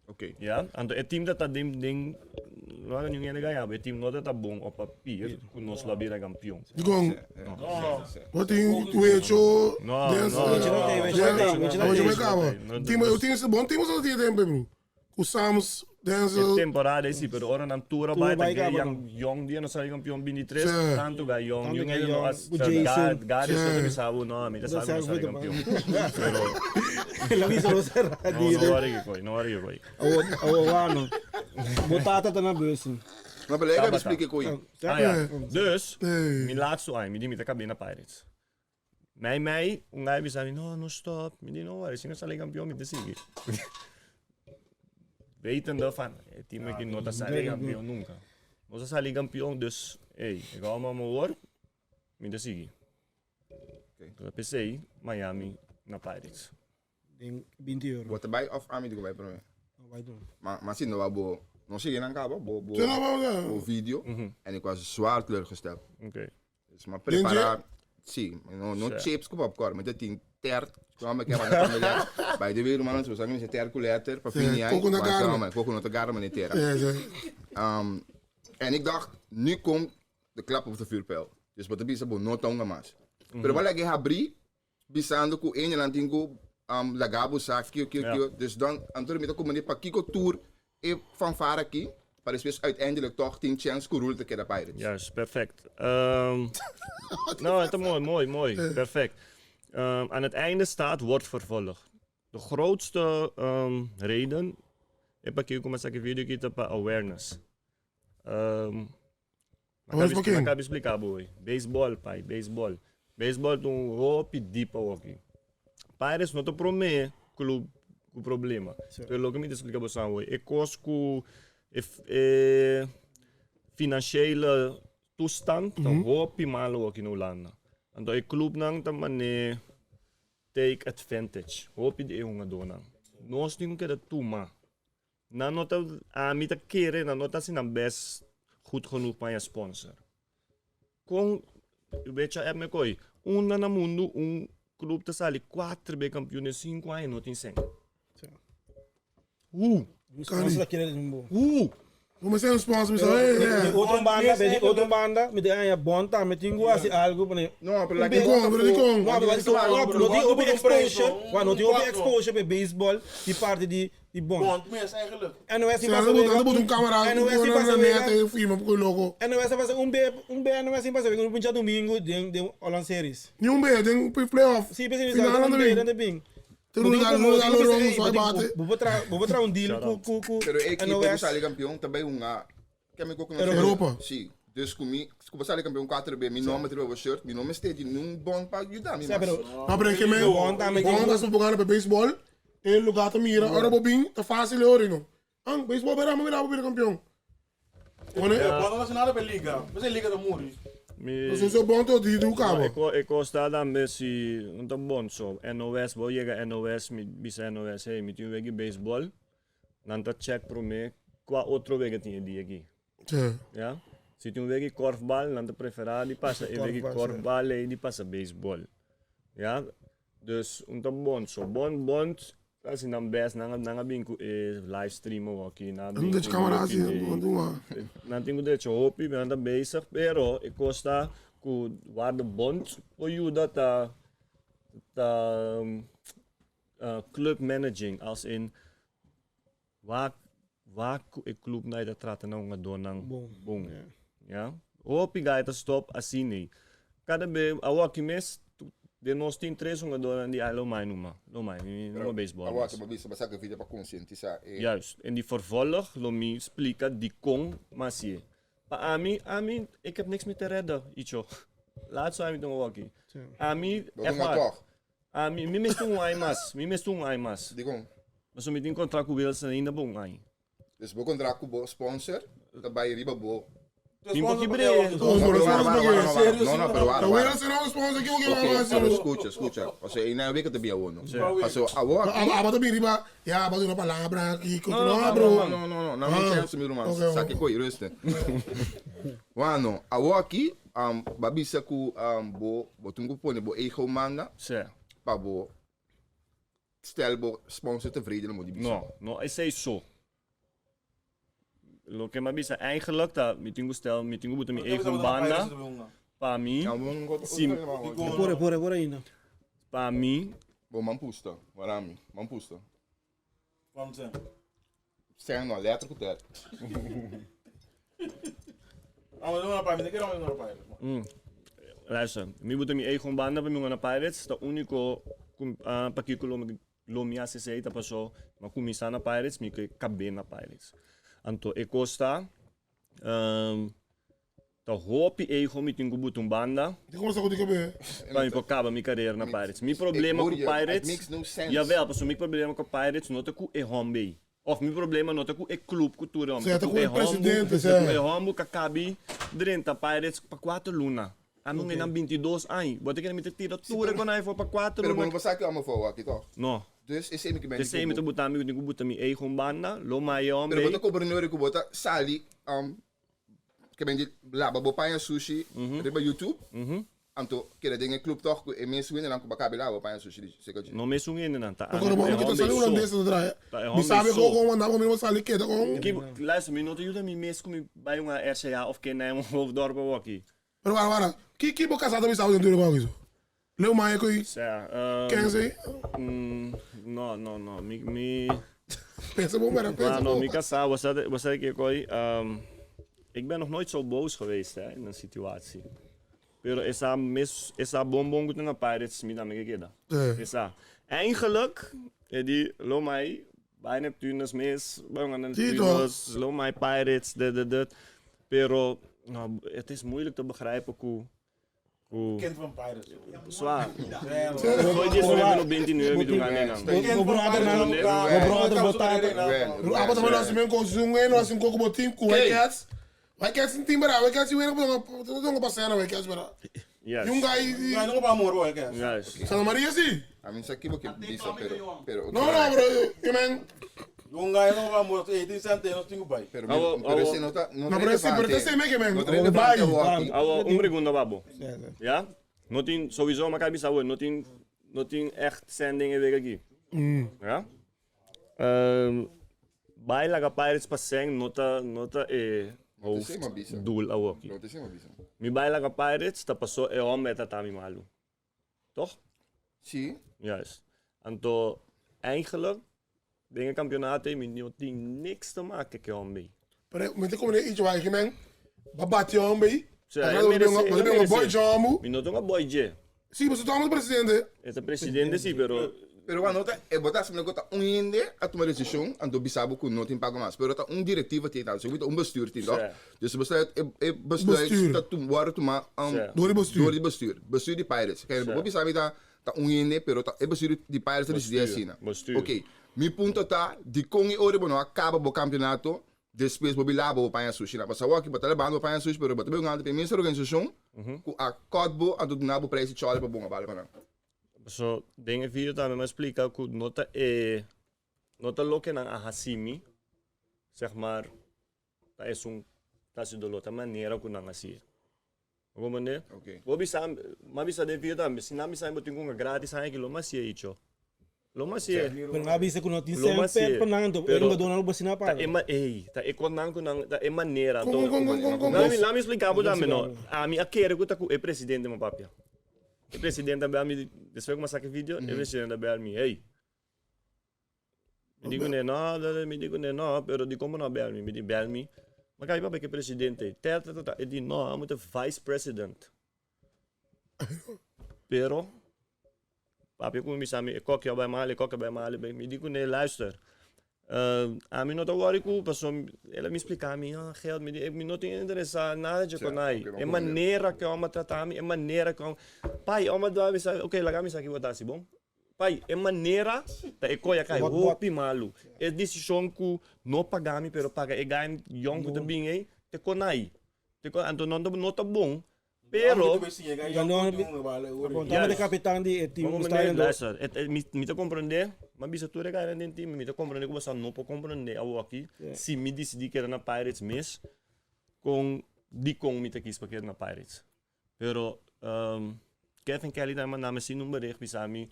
Ok. Ya, anto e team ta ta den den no haga niun hende gaña bo, e team no ta ta bon op papier ku nos lo a bira kampion. Dikon? Bo tin Wecho, No, Denzel. no, Wecho no tei, Wecho no tei, Wecho no Wecho tei. bai kaba. No, Team, team, bon team sa tin tempo, bro. Ku Sams, Denzel. E temporada ei si, pero ora nan tur a Tur bai ta bai gay kaba, yang yong dia nos sali kampion 23, Sí. tantu ga yong, Tantu niun ga hende no yong, a ku sa Jason. Gary Sí. so ta bisa bo, no, mi ta Ta sa ku nos sa sali ku kampion. Pero El a bisa nos no, radio. no worry koi, no worry koi. Awo, awo wano. Bo tata ta na bus. Maar beleid Tabata. explique koi. Ah ja, dus, Nee. mi laatste aña, mi di mi ta kabia na Pirates. Mei mei, un guy bisa mi, no, no stop. Mi di, no worry, si no sali kampion, mi ta sigui. Wetende van, e team aki no ta sali kampion nunca. Nos a sali kampion, dus, ey, ik hou me hoor, mi ta sigui. Okay. P'esei, Miami na Pirates. Den 20 euro. Bo ta bai of ami di ku bai promé? No bai promé. Ma ma si no ba bo no sigui nan kaba bo bo Sí, no, bo- bo video en ik was zwaar teleurgesteld. Oké. Dus ma prepara sí, no no Sí. chips ku popcorn, mi ta tin tert. Toen mama ke banda familiar. By the way, rumanan, so sabi mi ter ku letter pa fini ai. Koko na garma. Koko no te garma ni tera. Ja, ja. En ik dacht, nu komt de klap op de vuurpijl. Dus wat bisa bo no tonga mas. Pero wala ge habri bisando ku een land tingu lagabo sa kio kio kio. Dus dan antor mi ta komende pa kiko tour e fanfare ki. Pa despues uiteindelijk toch tin chance ku rule te keda Pirates. Juist, perfect. Nou, het is mooi, mooi, mooi. Perfect. Aan het einde staat wordt vervolgd. De grootste reden, ik pak hier como essa video aqui para awareness. Awareness pa ken? Acabo explicar, boy. Baseball, pai, baseball. Baseball tem um hoop diep aqui. Pirates não te promete clube com problema. Pero lo que me explica você, boy, é cosco é financiële toestand, dan hoop je malo aqui no landa. Então, o clube não tá mané take advantage. Hoop je de jongen doen. Nós temos que tomar. Na nota a mim tá querer, na nota assim na best goed genoeg para je sponsor. Com weet je, heb me koi. Um na mundo, um clube te sali 4 B kampioen in 5 anos não tem 100. Hoe? Sponsor dat kere doen, bo. Hoe? Hoe zijn sponsor? Zo, hey, De ja. outro banda, de outro banda, me de anja bonta, me tingo assim algo, pane. No, pero like Die kon, bro, die kon. No, maar Bro, no die bro, open bro, exposure, bro, wa no die open bro. exposure bij baseball, die party die die bond. Bond mes eigenlijk. NOS die Ja, passa dat moet, dat moet een camera. NOS die passa net wega. even firma op logo. NOS passa um B, um B NOS die passa wega, um dia domingo de de Holland Series. Niet een beetje, denk ik, play-off. Sim, pensei Finale aan de um B wing. dan de bing. Toen daar daar rond zo bate. Vou botar um deal com com com Pero equipe NOS. sali campeão também uma que me coco Europa. Sim. Dus comi, como sali campeão 4B, mi nome terwijl shirt, mi nome steeds num bom pa ajudar mi. Sim, pero Maar breng je mee. Bond aan Bond als we begonnen bij baseball. In Lugata mira, ora bobin, te fácil hoor no. Ang baseball bij Ramo mira weer kampioen. One, Ja, Bond nationale bij Liga. We zijn Liga de Muri. Mi, zo zo bond tot die doe No, kamer. ik, ik sta dan Messi, un bon so. NOS, bo llega NOS, mi bisa NOS, hey, mi tin wegi baseball. Dan ta check pro me qua outro wegi tin die aqui. Ja. Ja? Si tin wegi korfbal, dan te prefera di passa e wegi Korfbal, korfbal e di passa baseball. Ja? Dus un bon so. Bon bond Assim, dan best, nanga nanga binku e livestream of aqui, na Dan dat je camera zien, doe maar. Não tenho direito hopi, mas anda bezig, pero ik costa ku waar de bond ajuda ta ta club managing als in waar waar ku e club na ida trata na nga donang Bom. bom. Ja. Hopi ga ita stop assim nee. Cada be awa ki mes de nós tem três nga donan di alo mai numa. Lo mai, numa baseball. Agora que babisa basa que video pa conscientizar. Juist. En die vervolg, Lomi explica die kong masie. Maar Ami, Ami, ik heb niks meer te redden, Icho. Laat zo Ami doen wakkie. Ami, Dat echt doen we waar. toch. Ami, mi mes toen ai mas, mi mes toen ai mas. Die kon. Maar zo met een contract ku Wilson in de boom ai. Dus bo contract bo sponsor, daarbij riba bo. Limpo que bre. Oh, maar dat is wel No, no, pero Dan wara. wil je nou een sponsor, ik wil Ok, geen pero escucha, escucha. O sea, ina week te bia uno. O sea, agora Ah, maar dat ben riba. Ja, maar doe een palabra aqui. No, no, No, no, bro. No, no, no, no, não chance, meu irmão. Ok, Saque coi, rustig. Mano, awo aqui, babisa ku bo bo tungu pone bo ego manda, Zé. pa bo stel bo sponsor tevreden mo die bisa. No, no, ik zei zo. Lo que me avisa eigenlijk dat meeting stel, meeting moet mijn eigen banda, pa mi, Ja, bo ngo. Sim. Pora, pora, pora ainda. pa mi, Bo man pusta, warami, man pusta. Waarom zijn? Zijn no elétrico ter. Ah, we doen een paar minuten. Ik doe een paar minuten. Luister, mi moet mijn eigen banda bij mijn Pirates, de único pa que lo lo mi ACC ta passou, ma começar na Pirates, mi que cabe na Pirates. Anto e costa ta hopi ego mi tingo butum banda, Die komt zo goed, ik heb. pa mi po acaba mi carreira na Pirates. Mi problema Ik hoor com je, it Pirates. makes no sense. Jawel, paso mi problema com Pirates não te ku e home Of mi problema não te ku e clube cultura. Zé, te ku e presidente, zé. E home que cabe dentro Pirates pa quatro luna. A mim okay. 22 anos. Bota que me tira tudo quando aí for pa quatro Pero bo luna. não passar que amo for aqui toch. No. Dus is ik ben. Dus sei me te botar mi tenho que botar mi eigen banda, lo mai Pero home. bo te cobrar que bota sali que ben laba bo panha sushi, riba YouTube. Anto keda den e club toch ku e mes wendenan ku ba kabe lawa paña sushi di seka dje. No mesun hendenan ta Pero ami bo ku e kita homber sali so. holandés ta traha. Ta e Mi homber sabe so. ko kon mandá mi sali keda kon. Ki luister mi no ta yuda mi mes ku mi bai un RCA of ken un hoofddorp awaki. Pero wara wara, ki ki bo kasá ta bisa bo den tur e kos aki so? Leu maya ku i Sea, ken si? No, no, no, mi, mi. Pensa bon mera, pensa No, bon. mi kasá, bo sa, bo sa ke koi, ik ben nog nooit zo boos geweest hè, in een situatie. Pero esa mes, esa bonbon ku ta na Pirates, mi tambe ke keda. Esa. Eigenlijk, e di, lo mai, bai Neptunus mes, bai un Neptunus, lo mai Pirates, dit, dit, dit. Pero, no, het is moeilijk te begrijpen ku Ku. Kind van Pirates. Zwaar. Gooi die zo hebben op 29 mi dunga nenan. Bo brother nan, bo brother bo tata. Abo tambe nos men kon zoom en nos koko bo team ku White Cats. White Cats in team bara, White Cats wena bo donga pasena White Cats bara. Yes. Yung guy Nga nunca pa amor White Cats. Yes. Santa Maria si. A mi sa kibo ke bisa pero pero No no bro, you men. Yung guy nunca pa amor, eh tin sante nos tingu bai. Pero Awo, pero awo. ese no ta no No, pero ese pero ese me ke men. No ta relevante Bai. awaki. Awo, un pregunta babo. Ja? No tin sowieso maar kan bisa no tin no tin echt zending e week aki. Ja? Bai laga Pirates pa seng no ta no ta e hoofddoel awoki. No te sema bisa. Mi bai laga Pirates ta paso e homber ta ta mi malu. Toch? Si. Juist. Anto eigenlijk den e campeonato ei mi no tin niks te maken cu e homber. Pero mi ta come iets waar ik men ba bati homber. Sea, Maar e dat merece, ben e een boy merece. jammu. Mi no ta un boy dje. Si, maar ze toch presidente. E ta presidente si, pero Pero wa no ta e bo ta asumir ku ta un hende a tuma desishon anto bisa bo ku no tin pago mas. Pero ta un direktiva tin ta, so un bestuur tin toch? Sí. Dus besluit e e besluit Bestuur. ta tum wòrdu tuma um, Sí. Door di bestuur. Door di bestuur. Bestuur di Pirates. Kijk, Sí. bo bisa mi ta ta un hende pero ta e bestuur di Pirates ta disidí Bestuur, asina. bestuur. Oké, mi punto ta dikon e ora bo no a kaba bo kampionato despues bo bila bo paña sushi na. Pasobra awor aki bo ta lebando bo paña sushi pero bo ta bai un ante pa e mes organisashon ku a kòt bo anto duna bo prijs di chòle pa bon a bal pa nan. So, den e video tambe mi a splika ku no ta e, no ta loke nan a hasi mi, zeg maar, ta esun ta hasi doló, ta manera ku nan hasié. Bo komprendé? Oké. Bo bisa, mi a bisa den video tambe, si nan bisa mi bo tin ku gratis haña aki, lo mi hasié icho. Lo mi hasié. Pero nan a bisa ku no tin Lo mi semper hasié. pa nan, anto Pero e dona lo bo asina ta paga. e ma, ey, ta e kon nan ku nan, ta e manera. Kon, kon, kon, kon, kon, Lami, kon. lami splika bo tambe, no. Ami a kere ku ta ku e presidente mi papia. E presidente a bel mi, despues ku mi a saka e video, e presidente a bel mi, hey. Mi di kuné, no, mi di kuné, no, pero dikon bo no a bel mi? Mi di, bel mi? Ma kai papia ku e presidente, ta, ta, ta, ta. E di, no, amo ta vice president. Pero, papia ku mi bisa mi, e koki a bai mal, e koki a bai mal, mi di kuné, luister, Ami no ta worry ku paso el a mi splika mi ah geld mi di mi no tin interesa nada dje konai e manera ku e hòmber a trata mi e manera ku pai e hòmber a dua mi sa ok laga mi sa ki bo ta hasi bon pai e manera ta e koe a kai hopi malu e desishon ku no paga mi pero paga e guy yòn ku ta bin ei te konai te konai anto no ta bon Pero. Tama de kapitan di e team ku sta yendo. Luister, mi ta komprendé, mi a bisa tur e kainan den team, mi ta komprendé ku boso no por komprendé awoki si mi disidí keda na Pirates mes, kon dikon mi ta kis pa keda na Pirates. Pero Kevin Kelly tambe manda mi asina un bericht bisa mi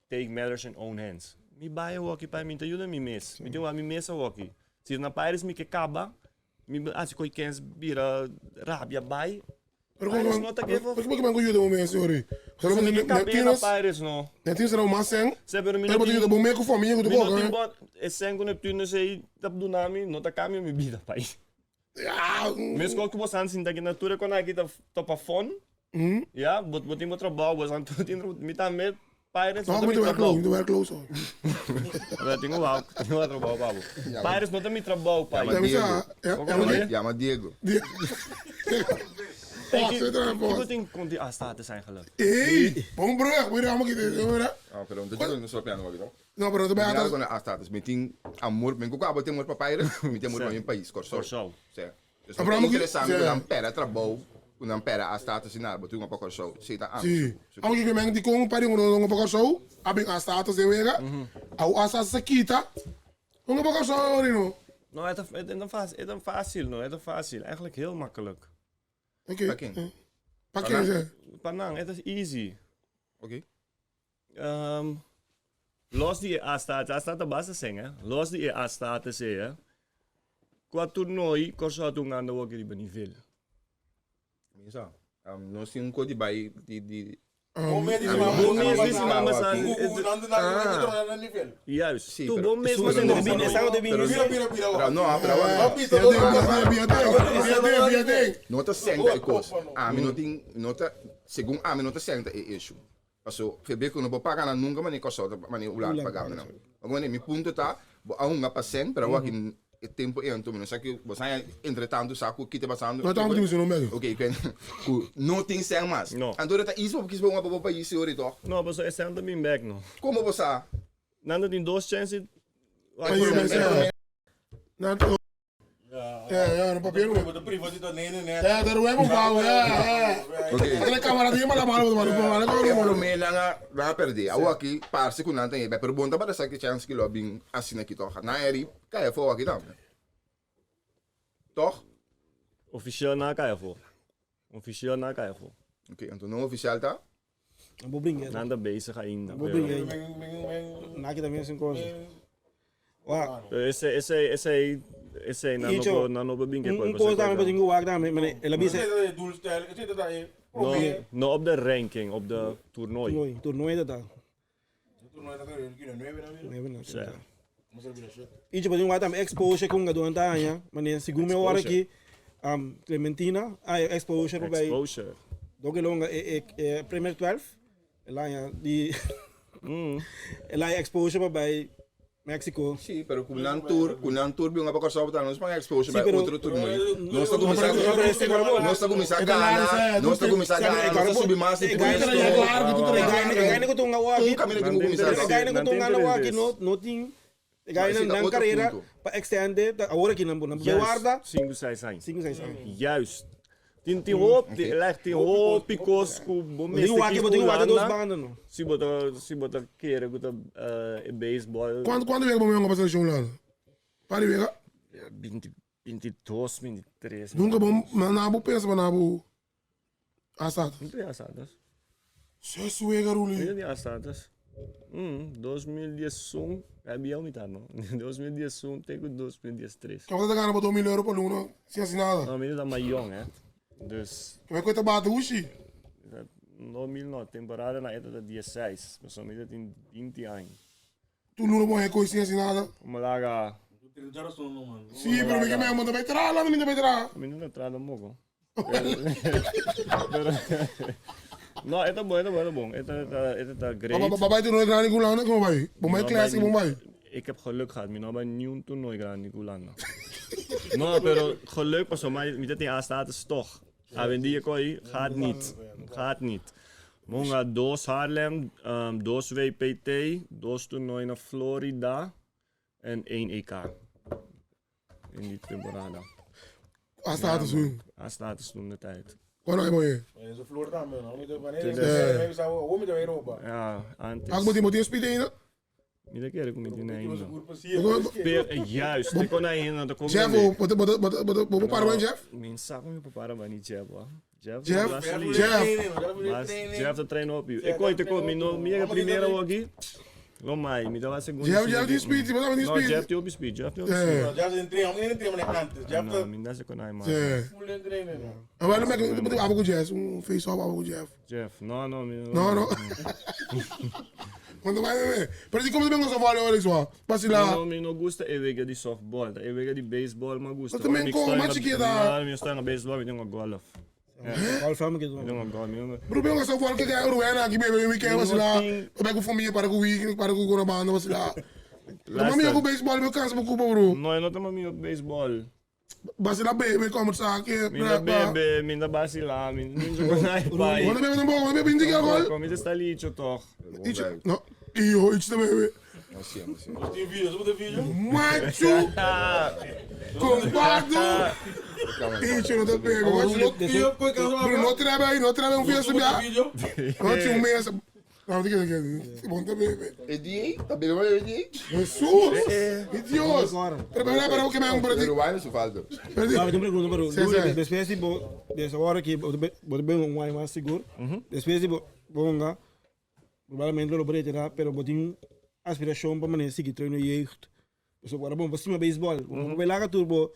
take matters in own hands. Mi bai awoki pai, mi ta yuda mi mes, mi tin wak mi mes awoki. Si na Pirates mi ke kaba, Mi hasi koe kens bira rabia bai. Pero Pirates kon no ta geven. Pero kon ku yuda bo mes ori. Pero mi ke kapia na Pirates no. Neptunus será mas sen. Se pero mi Pero no bo tin. yuda bo mes ku famia ku tu Mi no koka. tin bon e sen ku Neptunus ei ta duna mi no ta kambia mi bida pai. Ya. Mes kos ku bo san sinta aki na tur e kon aki ta topa fon. Ya bo bo tin bo trabou bo san tur tin mi tambe Pirates no No, ta mi mi ta werk trabou. close, mi ta werk close hoor. Pero tin wou tin wou trabou pa bo. Pirates no ta mi trabou pai. Ya mi sa, ya Bo ya comprende? Yama Diego. Oh, ze er Kiko tin kon tin a status eigenlijk? Ey, bon brug, mira amo ki mira. Ah, pero no te no solo piano wak, no? No, pero no te Mi nada atas. con a status. Mi tin amor, mi kuku abo tin amor pa Pirates, mi tin amor pa mi pais, Kòrsou. Kòrsou. Sí. Dus Ah, mi pero ta amo ki interesante sí. ku nan pera trabou, ku nan pera a status i nada, bo tin un pa Kòrsou. Sí, ta amo. Sí. Amo ki men di kon pari un un pa Kòrsou, abin a status den wega. Au a status se kita. Un pa Kòrsou orino. No, het het het fácil, het fácil, no, het fácil. Eigenlijk heel makkelijk. Oké. Pa ken? Pa ken esei? Pa nan, e ta easy. Oké. Los di e A-status, A-status ta basta sen, hè. Los di e A-status ei, hè. Kua toernooi Kòrsou ta un anda wòrdu riba nivel? Mi sa. Nos tin un kos di bai di di. Bo mes di siman Bo mes di siman pasá. Juist. Sí, Tu pero bo mes pero mas no, en pero pero Bira, bira, bira. pero no, pero awor Bia den, bia den, bia den, bia den. No ta senta e kos. Ami no tin no ta segun ami no ta senta e issue. Paso Febeko no por paga nan nunca mane Kòrsou ta mane Hulanda paga nan. Oke mane mi punto ta bo a hunga pa sèn pero awor aki e tempo ei anto mi no sa ki bo sa entre tanto sa ku ki ta pasando. No ta un tin no Oke ku no tin sèn mas. No. Anto ta easy pa bo kis pa hunga pa bo pais yori tòg. No paso e sèn ta bin bèk no. Komo bo sa? Nan ta tin dos chèns di. Pa yega sèn. Nan ta. Ja, ja, no papia no. Bo ta priva di ta nene net. Ja, ta ruego bau, ja, ja. Oké. Aquela cámara di mala mala, mala, mala, mala, E promé nan a nan a perdé. Awor aki parse ku nan ta bai, pero bon tabata sa ki chèns ki lo a bin asina aki tòg. Nan a ri kai afó aki tambe. Tòg? Ofisial nan a kai afó. Ofisial nan a kai afó. Oké, anto no ofisial ta? Bo bringa. Nan ta bezig ainda. Bo bringa ainda. Naki también sin cosa. Wa. Pero ese ese ese ese nan no por nan no por bin ke Un cosa tambe bo tin ku wak tambe, mane el a bisa. No, no op de ranking, op de toernooi. Toernooi, toernooi ta ta. Icho bo tin wak tambe exposure ku hungadónan ta haña, mane segun mi a wòrdu aki, Clementina a haña exposure pa bai. Exposure. Dor ku el a hunga e e premier 12, el a haña di el a haña exposure pa bai Mexico. Sí, pero ku nan tur, ku nan tur bin hunga pa Kòrsou ta nos pan exposure Sí, bai pero otro toernooi. Nos ta kuminsá, nos ta kuminsá gana, nos ta kuminsá gana, nos ta subi mas di puesto. E gaina ku ta hunga awor aki, Un kaminda tin ku kuminsá. e gaina ku ta hunga awor aki no no tin e gaina nan karera pa extende ta awor aki nan bo nan warda. Juist, sinku seis aña. Sinku seis aña. Juist. Tin tin hopi, like tin hopi kos ku bo mester Bo kis tin wak dos Hulanda. banda no. Si bo ta si bo ta kere ku ta e baseball. Kuantu kuantu wega bo mihó pa selekshon Hulanda? Par di wega? Binti 22, 23. Nunka bo na bo pensa pa na bo A status? Mi tin A status. Ses wega Ruli. Mi tin A status. 2011, a bieu mi ta no. 2011 te ku 2013. Kaba ta gana bo 2000 euro pa luna sin hasi nada. No, mi ta mas yong eh. Dus. Kaba ku ta bati ushi. 2000 no, temporada na eta ta 16, pasobra mi ta tin 20 aña. Tur luna bo heko sin hasi nada. Como laga. Sí, pero mi ke me amo ta bai traha, landa mi ta bai traha. Mi no ta traha tampoco. Pero No, e ta bon, e ta bon, e ta bon. E ta, e ta great. Ba bai toernooi grandi ku Hulanda como bai? Bo bai classic bo bai? Ik heb geluk gehad, mi no bai niun toernooi grandi ku Hulanda. No, pero geluk pasobra mi ta tin A status toch. Awendia koi gaat niet, gaat niet. Mi hunga dos Haarlem, dos WPT, dos toernooi na Florida en één EK. In die temporada. A status toen? A status toen de tijd. Cuando hay moe? Ja, antes. Ak bo tin bo tin speed ainda? Mi ta kere ku mi tin ainda. Pero, juist, te kon ainda, te kon Jeff, bo bo bo bo bo para ban Jeff? Mi sa ku mi por para ban di Jeff, wa. Jeff, Jeff, Jeff. Mas Jeff ta train hopi. E koi te koi, mi no, mi yega primera aki. Lo mai, mi ta segunda. Jeff, Jeff tin speed, si bo tin No, speed. Jeff tin hopi speed, Jeff tin hopi speed. Jeff tin train, mi tin train antes. Jeff No, mi no sa kon ai mas. Full den train. Awel, mi bo abo ku Jeff, un face off abo ku Jeff. Jeff, no, no, mi no. No, no. Cuando vai bebé. Pero si como te vengo softball ahora eso, vacila. No, mi no gusta e wega di softball, e wega di baseball me gusta. Pero también como más chiquita. No, mi sta na baseball, mi tengo golf. Golf mi que Mi tengo golf, mi no. Pero vengo softball que que Ruena aquí bebe weekend vacila. Bebe con familia para ku weekend, para ku con banda vacila. No mami ku baseball me cansa me cupa bro. No, no te mami baseball. Basila bebe como sa que Mi ta bebe, mi ta basila, mi mi no con ai pai. Bo no bebe tampoco, bo bebe inti alcohol? Kom mi ta licho toch. Icho, no. Iho, icho ta bebe. No si, no si. Tin video, bo tin video? Machu. Comparto. Icho no ta bebe. Machu no. Bro, no trabe ahí, no trabe un fiesta bia. No tin un mes. No, di ke, bon ta bebe. E di, ta bebe maar e di. Jesus! Mi Dios! Pero pero pero ke men pero di. Pero wine su falta. Pero di. No, mi tin pregunta pero Sí, sí. despues di bo des ora ki bo ta bebe un wine mas sigur. Despues di bo hunga probablemente lo bo retira pero bo tin aspiracion pa manera sigui traino jeugd. Pasobra ora bo bo stima beisbol, bo no por laga tur bo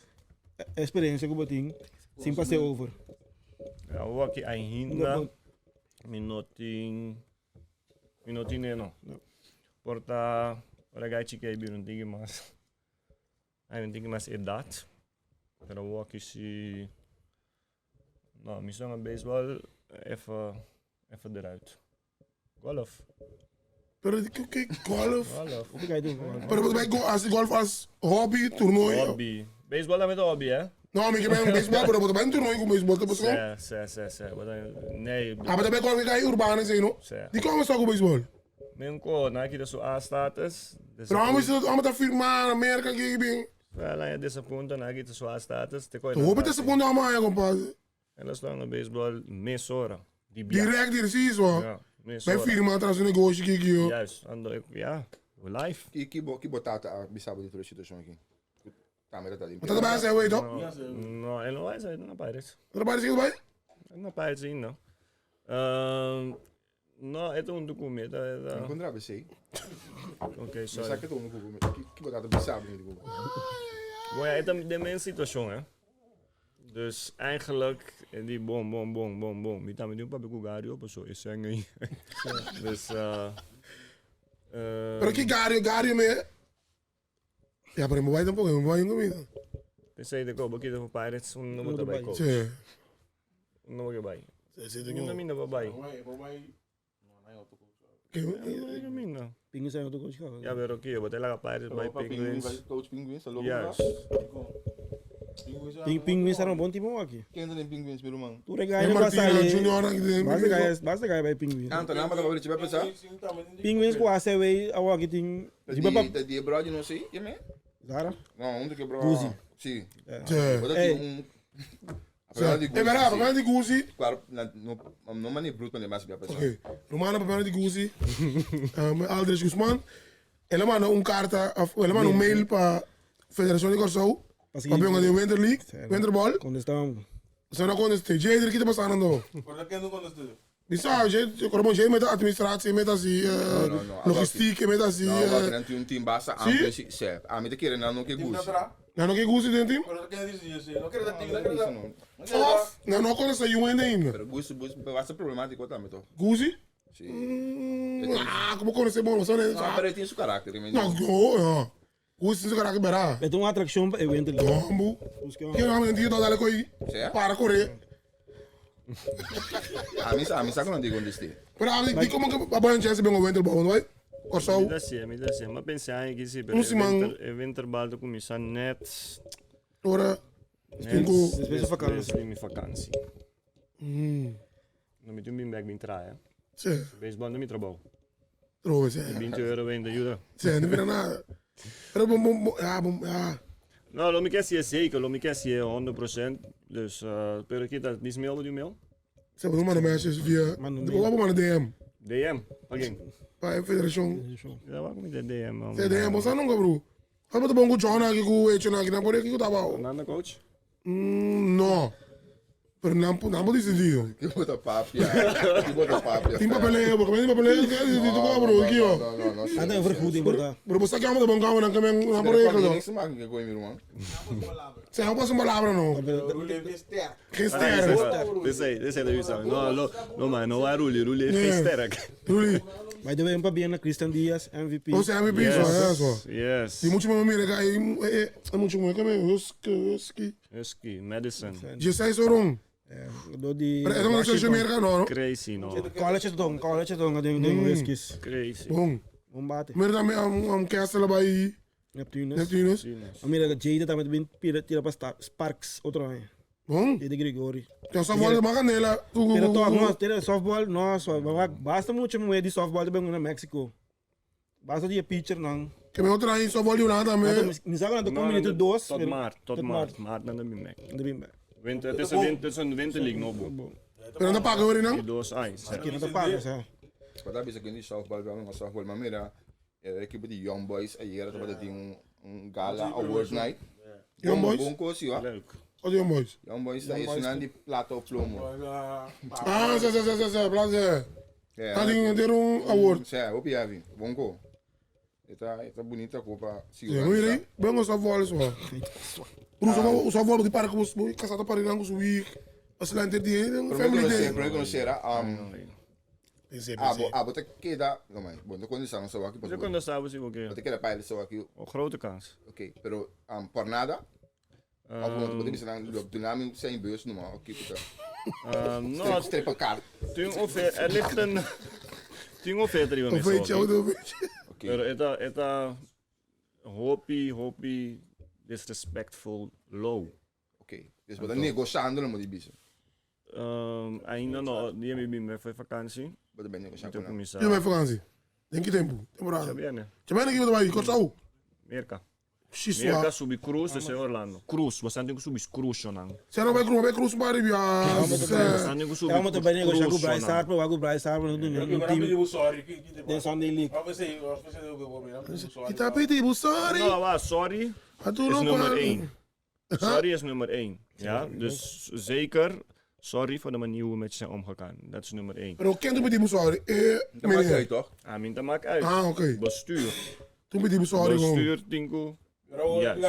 experiencia ku bo tin sin pas'e over. Awor aki ainda mi no tin Mi no tine no. Por ta ora gai chiki ai bira un tiki mas ai un tiki mas edad. Pero awor aki si no mi son a baseball even even eruit. Golf. Pero ke ke golf? Golf. Pero bo ta bai go hasi golf as hobby, toernooi? Hobby. Baseball tambe ta hobby eh. No, mi ke bai un baseball, pero bo ta bai un toernooi ku baseball ta pasobra. Sè, sè, sè, sè. Bo ta, nee. Ah, bo ta bai golf ku kai urbano esei no? Sè. Dikon bo stop ku baseball? Men ko, nan a kita su A-status. Pero amo si amo ta firma na Merka ki bin. Wel, nan a desapunta, nan a kita su A-status. Te koe Te hopi desapunta amo haña kompadre. El a stop na baseball mesora. Di bia. Direct di si so. Ja, mesora. Bai firma tras un negoshi ki ki yo. Juist, ando ja, life. Ki ki bo ki bo tata a bisa bo di tur e situacion aki? Ku tambe ta ta di Bo tata bai a Zijway to? No, el no bai a Zijway, el no na Pirates. Bo ta Pirates ki bai? El no na Pirates ainda. No, e ta huntu ku mi, e ta e ta. Mi kontra besei. Ok, Mi sorry. sa ke ta huntu ku bo, ki ki bo tata bisa bo huntu ku bo? Bueno, e ta den men situacion, hè. Dus eigenlijk, e di bon, bon, bon, bon, bon. Mi tambe tin un papia ku Gario, paso e seng ei. Dus, uh, Pero ki Gario, Gario me Ya, pero mi bai tampoco, mi bai un camino. Pensei de ko, bo kita for Pirates, un no bo ta bai coach. Sí. Un no bo ke bai. Sí, sí, Mi no minda pa bai. Que Minda. Pinguins ay otro coach ka. Ya, pero kiyo, bo ta laga Pirates bai Penguins. Coach Penguins, ta loco Yes. Ping Pinguins era un bon tipo aki. Ken ta den Penguins, mi ruman? Tur e gaya pa Martina sali. Junior Basta gaya, basta gaya bai Pinguins. Anto, nan pa ta bai riba pensa? Pinguins ku ACW awor aki tin riba pa Ta di e bro di nos ei, ke me? Zara? No, un ke bro. Guzi. Si. Sí. Bo ta tin un Sí. E verdad, papá di Guzi. Claro, no no mani bruto mani mas bia pensa. Ok. Romano papá di Guzi. Um, Aldrich Guzman. El a manda un carta, of el a manda un mail pa Federacion di Kòrsou. Pa benga den Winter League, Winter Ball. Contestamos. Ze no contesté. Jay, kita pasando no. Por qué no contesté? Mi sa, Jay, Ramon, Jay meta administratie, meta así, No, no, no. logistiek, meta así. No, wak, nan tin un team basta amplio si, sep. Ami ta kere nan no ke gusi. Nan no ke gusi den team? Pero ken dice yo, no quiere team, no quiere No. Of, nan no conoce UN ainda. Pero gusi, gusi, basta problemático tambe to. Gusi? Si. Ah, como conoce bon, so No, pero e tin su karakter, I mean. No, go, ja. Gusi tin su karakter bera. E ta un atraccion pa e winter. Dombo. Ke nan men tio dale koi. Para kore. Ami sa, ami sa ku nan di kontest'é. Pero ami di komo ke a bai un chance ben winter ball, right? Kòrsou. Mi ta sié, mi ta sié. Mi a pensa aña aki si, pero Un siman. e winter bal ta kuminsá nèt. Ora Nèt Despues di vakansi. despues di mi vakansi. No mi tin bin bèk bin traha, eh. Sí. Beisbòl no mi trabou. Trove, sí. 20 euro wen ta yuda. Sí, no bira nada. Pero bon, bon, bon, ja, bon, ja. No, lo mi ke hasié zeker, lo mi ke hasié 100%. Dus, uh, pero kita, dis mail bo di un mail? Se bo manda message via, Manda un mail. bo manda DM. DM, pa ken? Pa e federacion. Ja, wak mi de DM. man. Se DM, bo sa nunca, bro. Sa bo ta bon ku John aki, ku Echo aki, nan por e kiko tabao. Nanda coach? Mm, no. Pero nan, nan por decidido. Ki bo ta papia? Ki bo ta papia? Tin papeleo, porque tin papeleo, ki di tu bro, ki yo. No, no, no. Anda een vergoeding por ta. Pero bo sa ki amo ta bon kama nan kamen, nan por Pero regla. pa niks te maken ke koe mi ruman. Se no pasa un palabra no. Geen sterk. Dit is de usa. No, no, no man, no waar Ruli, Ruli heeft geen sterk. Ruli. By the way, un pabien na Christian Diaz, MVP. O sea, MVP, so, ja, so. Yes. Die mucho me mira que hay, mucho me que Husky, Husky. Husky, Madison. Je zei zo rond. Do di Pero eso no es Amerika, no, no. Crazy, no. College don, college don, den den Huskies. Crazy. Bom. Un bate. Mira también am am Kessel bij Neptunus. Neptunus. Mira Jada tambe bin tira tira pa Sparks otro aña. Bom. Jada Gregory. Ja, softball maar canela. Pero toch, no, tira softball, no, so, basta mucho mujer di softball te ben na Mexico. Basta di pitcher nan. Que me otra ahí softball di Holanda también. Mi sa cu nan ta dos. Tot maart, tot maart. Maart nan ta bin bek. Nan ta bin bek. Winter, het is een, het is een winterleague no bo. Pero nan ta paga hoor nan? Die dos aña. Aki nan ta paga, sa. Pa bisa ku di softball, pero no softball, maar mira, e ekipo di Young Boys ayera tabata tin un un gala award night. Young Boys? Bon kos, ja. Leuk. Wat Young Boys? Young Boys ta esunnan di plata o plomo. Ah, sa, sa, sa, sa, sa, plaza. Ja. Ta tin ter un award. Sa, hopi yavi. Bon ko. Eta eta bunita kopa si Ja, hoe je Ben ons afval is wel. Broer, zo afval die park was, ik zat op een gang zo week. Als lente die family day. Pero conocer um Pensei, abo abo te queda, no mai. Bon, no cuando estamos aqui, Ze kunnen samen zien ook. Te queda para eso aqui. Een grote kans. Oké, pero um, por nada. Of want wat is dan dynamic zijn beurs noem maar. Oké, puta. Nou, Streep elkaar. toen ongeveer, er ligt een... Toen ongeveer er iemand Of weet je, of weet je. Oké. Pero eta, eta, hopi, hopi, disrespectful, low. Oké. Dus wat dan negociando no moet die Ainda no, die heb ik bij vakantie. Wat ben je Toen negociando? kom je Je bent vakantie. Denk je tempo. Tempo Ja, raar. bene. Je bent niet bij, kort zo. Merca. Precies Merca waar. subi cruz, dus in Orlando. Cruz, we zijn natuurlijk subi cruz, jongen. Zijn we bij Cruz, bij Cruz maar ja. We zijn natuurlijk subi Ja, we moeten bij negociar com o Bryce cruz, Harper, waar o Bryce Harper no Ik team ben sorry. de Sunday League. Wat we zeggen, wat we zeggen ook wel. Ik heb het, sorry. Nou, waar, sorry is nummer 1. Sorry is nummer 1. Ja, dus zeker sorry voor de manier hoe we met je zijn omgegaan. Dat is nummer 1. Pero kent u met die sorry? Dat maakt Meneer. uit toch? Amin, dat maakt uit. Ah, oké. Bestuur. Toen met die sorry gewoon. Bestuur, Tinku. Juist.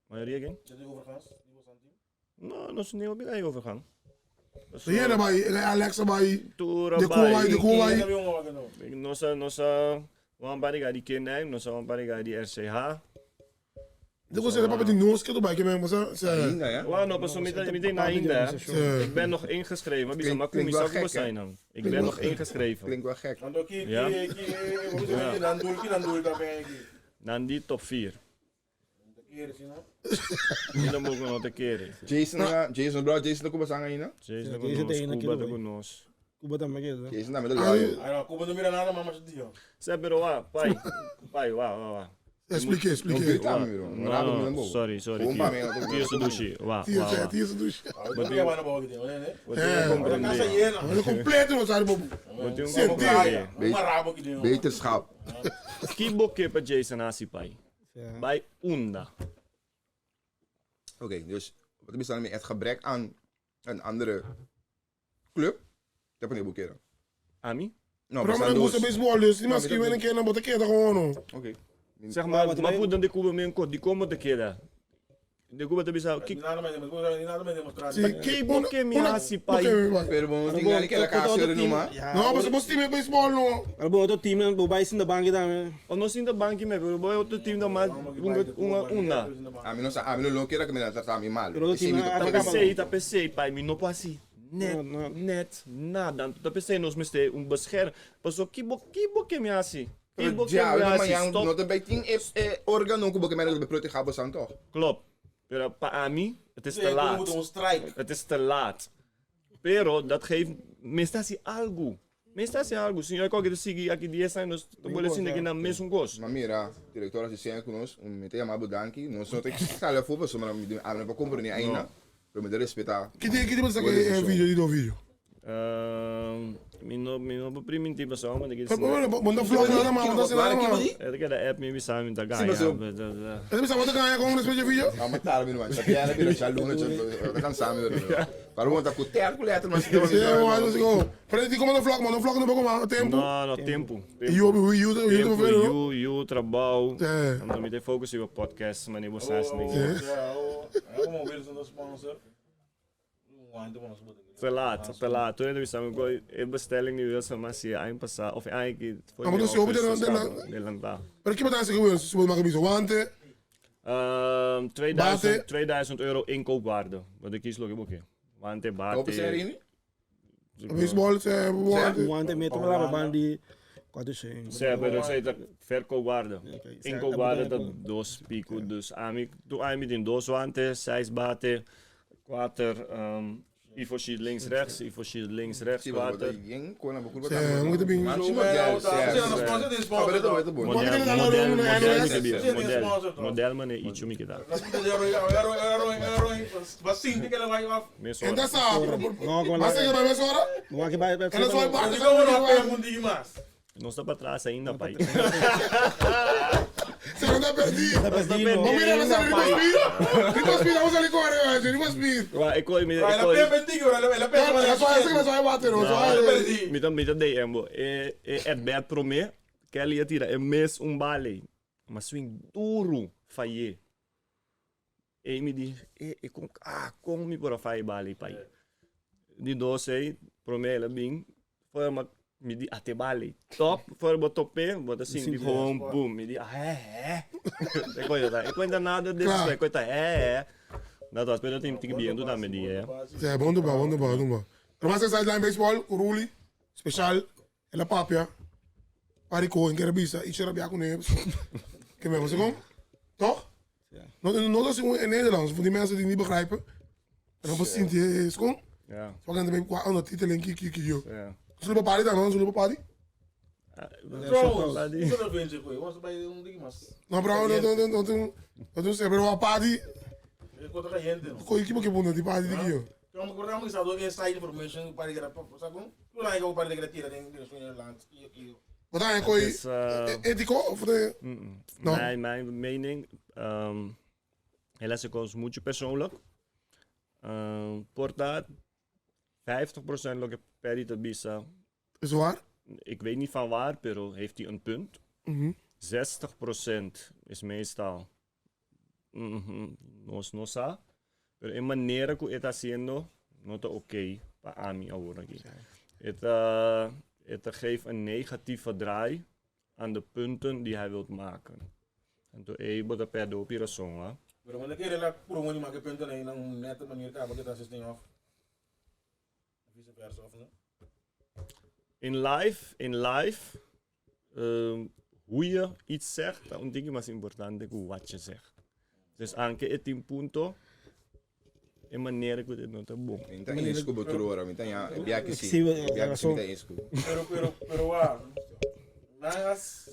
Maar reken? Nou, dat is een nieuwe overgang. Hier erbij, Alex erbij. Tura De kooi, de kooi. Nossa, nossa, wan bariga di K9, nossa wan bariga di RCH. Dit was de papa die nooit keer erbij, ik ben maar ze. Ainda, ja? Wa no, paso mita mita na ainda. Ik ben nog ingeschreven, maar bisa Klink- maar klinkt kumi wel zou gek, hè? zijn dan. Ik ben nog ingeschreven. Klinkt wel gek. Ja. Nandi top 4. En dan mogen we nog een keer. Jason, Jason, bro, Jason, como sang ainda? Jason, Jason Jason, tegen een Cuba, kilo, de nos. Cuba também que Jason, dame de lado. Zeg pero wa, pai. Pai, wa, wa, wa. Explique, Não explique. grita, meu. Não rabo, meu. Sorry, sorry. Gewoon pa mim, Tio Sudushi, wa, wa, wa. Tio douche. Wat Maar compleet was daar bobo. Wat doen Sentire. Beterschap. Kibo kepa Jason hasi pai. Bij unda. Oké, dus wat is dan het gebrek aan een andere club? Dat heb ik niet keren. Ami? Nou, Pero maar gusta baseball dus, die maski ben een keer naar bote keer gewoon. Oké. Zeg maar, maar voor dan de Cuba men kot, die komen te keren. De Cuba te bisa, kik Kibo ke mi hasi pai. Pero bom, tem que aquela casa numa. No, maar ze moest team baseball no. Maar bo outro time bo vai in de bank também. O no sinta banki me, pero boy outro team da mais uma una. A mim não, a mim não quero que me tratar me mal. Pero Esse team me na- Ta Acaba. pensei, ta pensei, pai, mi no pasi. Net, No, no. net, nada. Ta pensei nos meste um bescherm. Paso kibo kibo ke mi hasi. Kibo ke Ja, mi maar hasi. ja, Stop. não também tem órgão que me proteger você toch? Klopt. Pero pa ami, het is te laat. strike. Het is te laat. Pero dat geeft me si algo. Me está si algo. Senhor, qualquer sigui aqui 10 anos, tu boleh sin que na mesmo gosto. Maar mira, diretor assistente conosco, me te chamado Danki, não só tem que salir fora, só mas a não compro nem ainda. Pero me respeitar. Que tem que tem você que vídeo de do vídeo. Mi no mi no primiti pessoal, mas que Pero manda vlog nada maar, manda nada maar. É que da app me bisa me da Sim, mas eu- En dan wat kan je gewoon een video? Ah, maar daar ben ik, Piana pira chaluna, tá cansado, meu. Para o tá com terco letra, mas Ja, maar dat is gewoon. Pero die komt vlog, man, vlog no pouco tempo. No, no, tempo. You you you Tempo, you you, you, trabalho. É. Não me tem focus em podcast, mas nem você nem. Te laat, te laat. Toen heb ik een bestelling nu wil maar zie eind passar of eigenlijk Ah, maar dat is ook de- Nederland daar. Maar ik heb het aan zich ze maken zo want 2000, Bate. 2000 euro inkoopwaarde. Wat ik kies ook oké. Want de Kopen ze bate. erin? baseball ze want Want me to lá bandi quatro cem. Ze hebben dat zei dat verkoopwaarde. oké. Inkoopwaarde dat dos pico. Dus ami, doe ami in dos wante, seis bate, quater, Ivo schiet links rechts, Ivo schiet links rechts, Sí, maar water. yen kona bo kurba Sí, moet het bien. Máximo Zo, model, ja, sí. ja, sponsor din Ah, sponsor. pero ito, ito, Model, Model, model, model, model, model, mi Sí, model, sponsor, toch? model mane icho mi kita. Dat moet je ero ero ero ero Wat zingt ik en dan af. Mes En ora. dat is ah, No, con Maar zeg je la... bij mes ora? No, que vai... En dat is wel Dus bakken. ik kom nog een moet die mas. Não está para trás ainda, pai. Ze hebben dat perdi. Perdino. Maar mira, we zijn Rico Speed. Rico Speed, vamos a correr, Rico Speed. Wa, ik gooi me, ik Ela gooi. pembe ding, ela ela pembe. Dat is wel dat is wel water, hoor. Zo, Perdi. Mi ta DM bo. E e at bat prome, Kelly atira e mes um bale. Ma swing duro, faye. E mi di, e e com ah, com mi por fai bale pai. Di doce aí, prome ela bem, foi uma mi di ate bale. Top, foi botou pé, bota assim, di gewoon boom, mi di ah é, é. E coisa tá. E coisa nada desse, Klaar. e coisa é, é. Dat was, pero tem que bien, tu também di, é. Ja, wonderbaar, wonderbaar, wonderbaar. Normaal is sideline baseball, Uruli, speciaal, en la papia. Parico, in Kerabisa, iets erop ja kon Ik ben wel Toch? Ja. No, no, dat is in Nederlands, voor die mensen die het niet begrijpen. En dan precies, is kom. Ja. Zo gaan we qua ondertiteling, kiki, kiki, joh. Ja. Zullen we party dan, zullen we party? Trouwens, dat vind ik goed. Was bij een ding mas. Nou, bro, dat dat dat dat dat doen ze hebben wel party. Ik kon toch geen ding. Kon je kipo kipo die party die joh. Então, programa que está inside information para que sabe como? Tu lá que para que tira dentro do land. Wat dan kon Dus, je ethico of de No. Mijn mening, helaas ik ons moet je persoonlijk. Porta 50% lo que Perry te bisa. Is waar? Ik weet niet van waar, pero heeft hij een punt. 60% is meestal nos no sa. Pero en manera que está haciendo, no está oké pa a mí ahora aquí. Het, het geeft een negatieve draai aan de punten die hij wilt maken. En toen hij dat per de operatie, hè. Pero quando quer ela por um animal que pensa na neta maneira que a tá system off. Vice versa of no? In life, hoe je iets zegt, dat is maar importante hoe wat je zegt. Dus anche het in punto, in maniera que het not bom. Então isso que eu ora, então ja, biaki Ik si. zie wel, ja, Biaki si zo. tá isso. Pero pero pero ah. Nas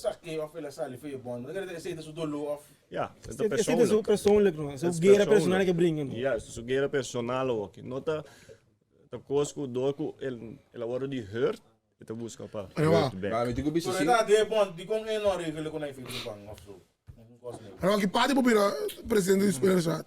saque of ela sali foi bom. Não quer dizer isso do of. Ja, het is Het is persoonlijk. zo persoonlijk, no. Zo Het is guerra personal que brinca, no. Juist, dus guerra personal ook. Nota, de cosco, doco, el, el die hurt, het busca pa. Ja, maar. hurt back. Maar met die bisa Pero si. ela de bom, di com en não regel com a efeito bang of zo. En dan party proberen president de spelersraad.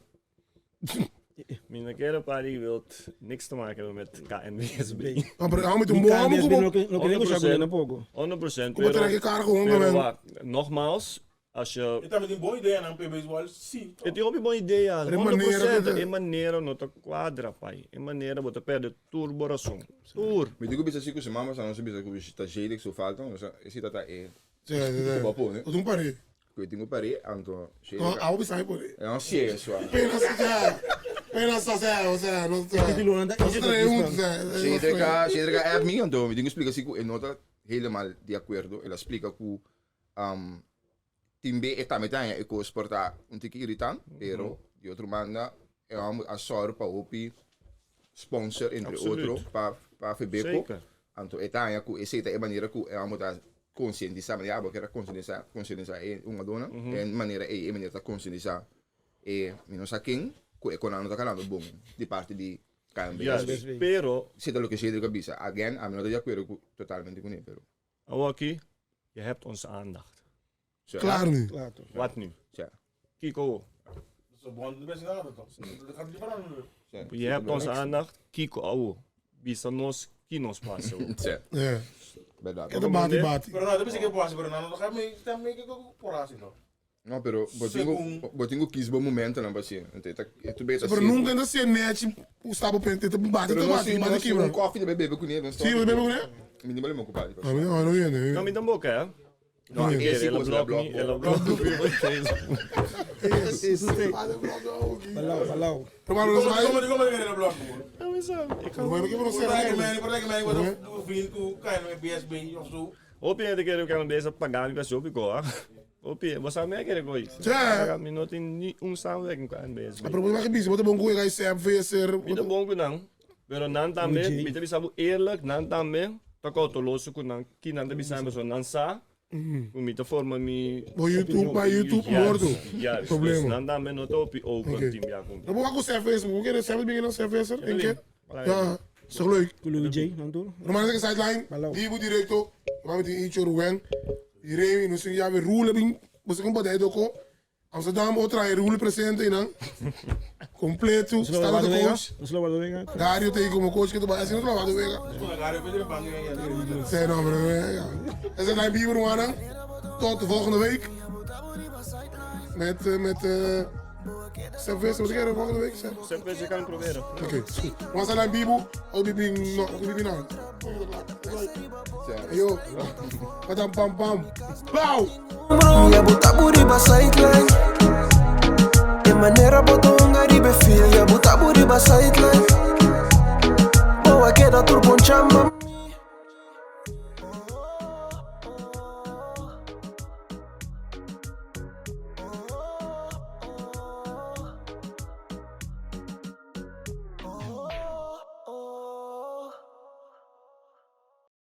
Mijn kere party wilt niks te maken hebben met KNWSB. Maar bro, hou met een Die boom, KNVB kom no op. que no queremos jogar um pouco. 100%. Kom op, trek je kaar gewoon, pero man. wacht, nogmaals, als je E também tem boa ideia não para baseball, sim. Het is ook een idee, ja. In maniera 100%. dat- In maniera no te quadra, pai. In maniera bota perde turbo razão. Tur. Met die bisa si ku se mama sa no se bisa ku ta jeito so falta, no sa esse tá e. Ja, ja, ja. Kom op, hè. Dat doen party. Ku tingo pare anto. No, hou bisa por aí. É um si so. Pena se Pena só se, o sea, no sé. Título, no, Nos tres juntos, Cedrica, Cedrica app me anto, me tingo explica si ku e nota helemaal de acordo, ela explica ku Timbe e também tem e ko sporta um tiki irritant, pero de outro banda é um a sor pa opi sponsor entre Absoluut. outro pa pa Febeco. Zeker. Anto e tanya ku esse e maneira ku é uma da conscientizar, mas ja, porque era conscientizar, conscientizar e uma dona, en maneira e e maneira ta conscientizar e minus a quem ku e konano ta calando bom di parte di KMB. Juist. Pero, Zit lo que Cedric bisa. Again, I'm not de acuerdo totalmente con él, pero Awaki, je hebt onze aandacht. Zo, Klaar nu. Claro. Wat nu? Ja. Kiko, Zo bom, não pensa nada, toch? Dat gaat niet veranderen. Ja. je hebt onze aandacht. Kiko, ouwe. Bisa nos, kinos passen. Ja, Ja. verdad. Ik heb bati bati. Pero não, depois que posso, pero não, não gaat me também que eu por assim, não. No, pero Según- botingo quis bom momento não assim. Então, tá tu bem Pero nunca ainda se net o estava pente, te bate, Pero te não bate, se bate não aqui, se um bro. koffie de bebe com ele, não Sim, we bebe com ele? Minimal mo ocupado. Ah, no, no viene. Kan niet dan bokken, hè? No, esse Ela coisa blok niet, ela blok. blok Palau, palau. Pero maar Como dat como is como que era blok? Ik ga Maar ik heb nog Por lá que zeggen. me, por lá que me, o vriend ku kan me BSB of zo. Hoop je dat ik kan deze pagar bij zo ik hoor. Opi, bo sa mi a kere koy. Tja. Mi no tin ni un samenwerking ku NBSB. A propósito, wak bisa, bo ta bon ku e gai Seb Visser. Mi ta bon ku nan, pero nan tambe, mi ta bisa bo eerlijk, nan tambe ta koutoloso ku nan, ki nan ta bisa mi, pasobra nan sa ku mi ta forma mi. Bo YouTube, pa YouTube morto. Juist, Problema. dus nan tambe no ta hopi open Oké. tin bia ku mi. No bo wak ku Seb Visser, bo kere Seb bin nan Seb Visser, en keer. Ja, is toch leuk? Ku Louis J, nan tur. Normaal is sideline, Hallo. Dibu directo, we met Icho Ruwen, Remy, no sé, ja, we roelen, bin, você com poder doko. Amsterdam, otra, roelen presente, e nan. Completo, está de coach. Nos lo guardo venga. Dario tem como coach que tu vai assim, não trabalho vega. Sei não, pero ja. En zijn Bieber, Ruana. Tot de volgende week. Met, met, Seb Visser, wat zeg jij volgende week? Seb? Seb Visser kan ik proberen. Oké, is goed. Maar zijn Bibu, ook Bibi, no, ook Bibi nou. Yo, wat dan pam pam. Pauw! Ya buta buriba sideline. E manera botonga ribe feel. Ya buta buriba sideline. Boa queda turbo chamba.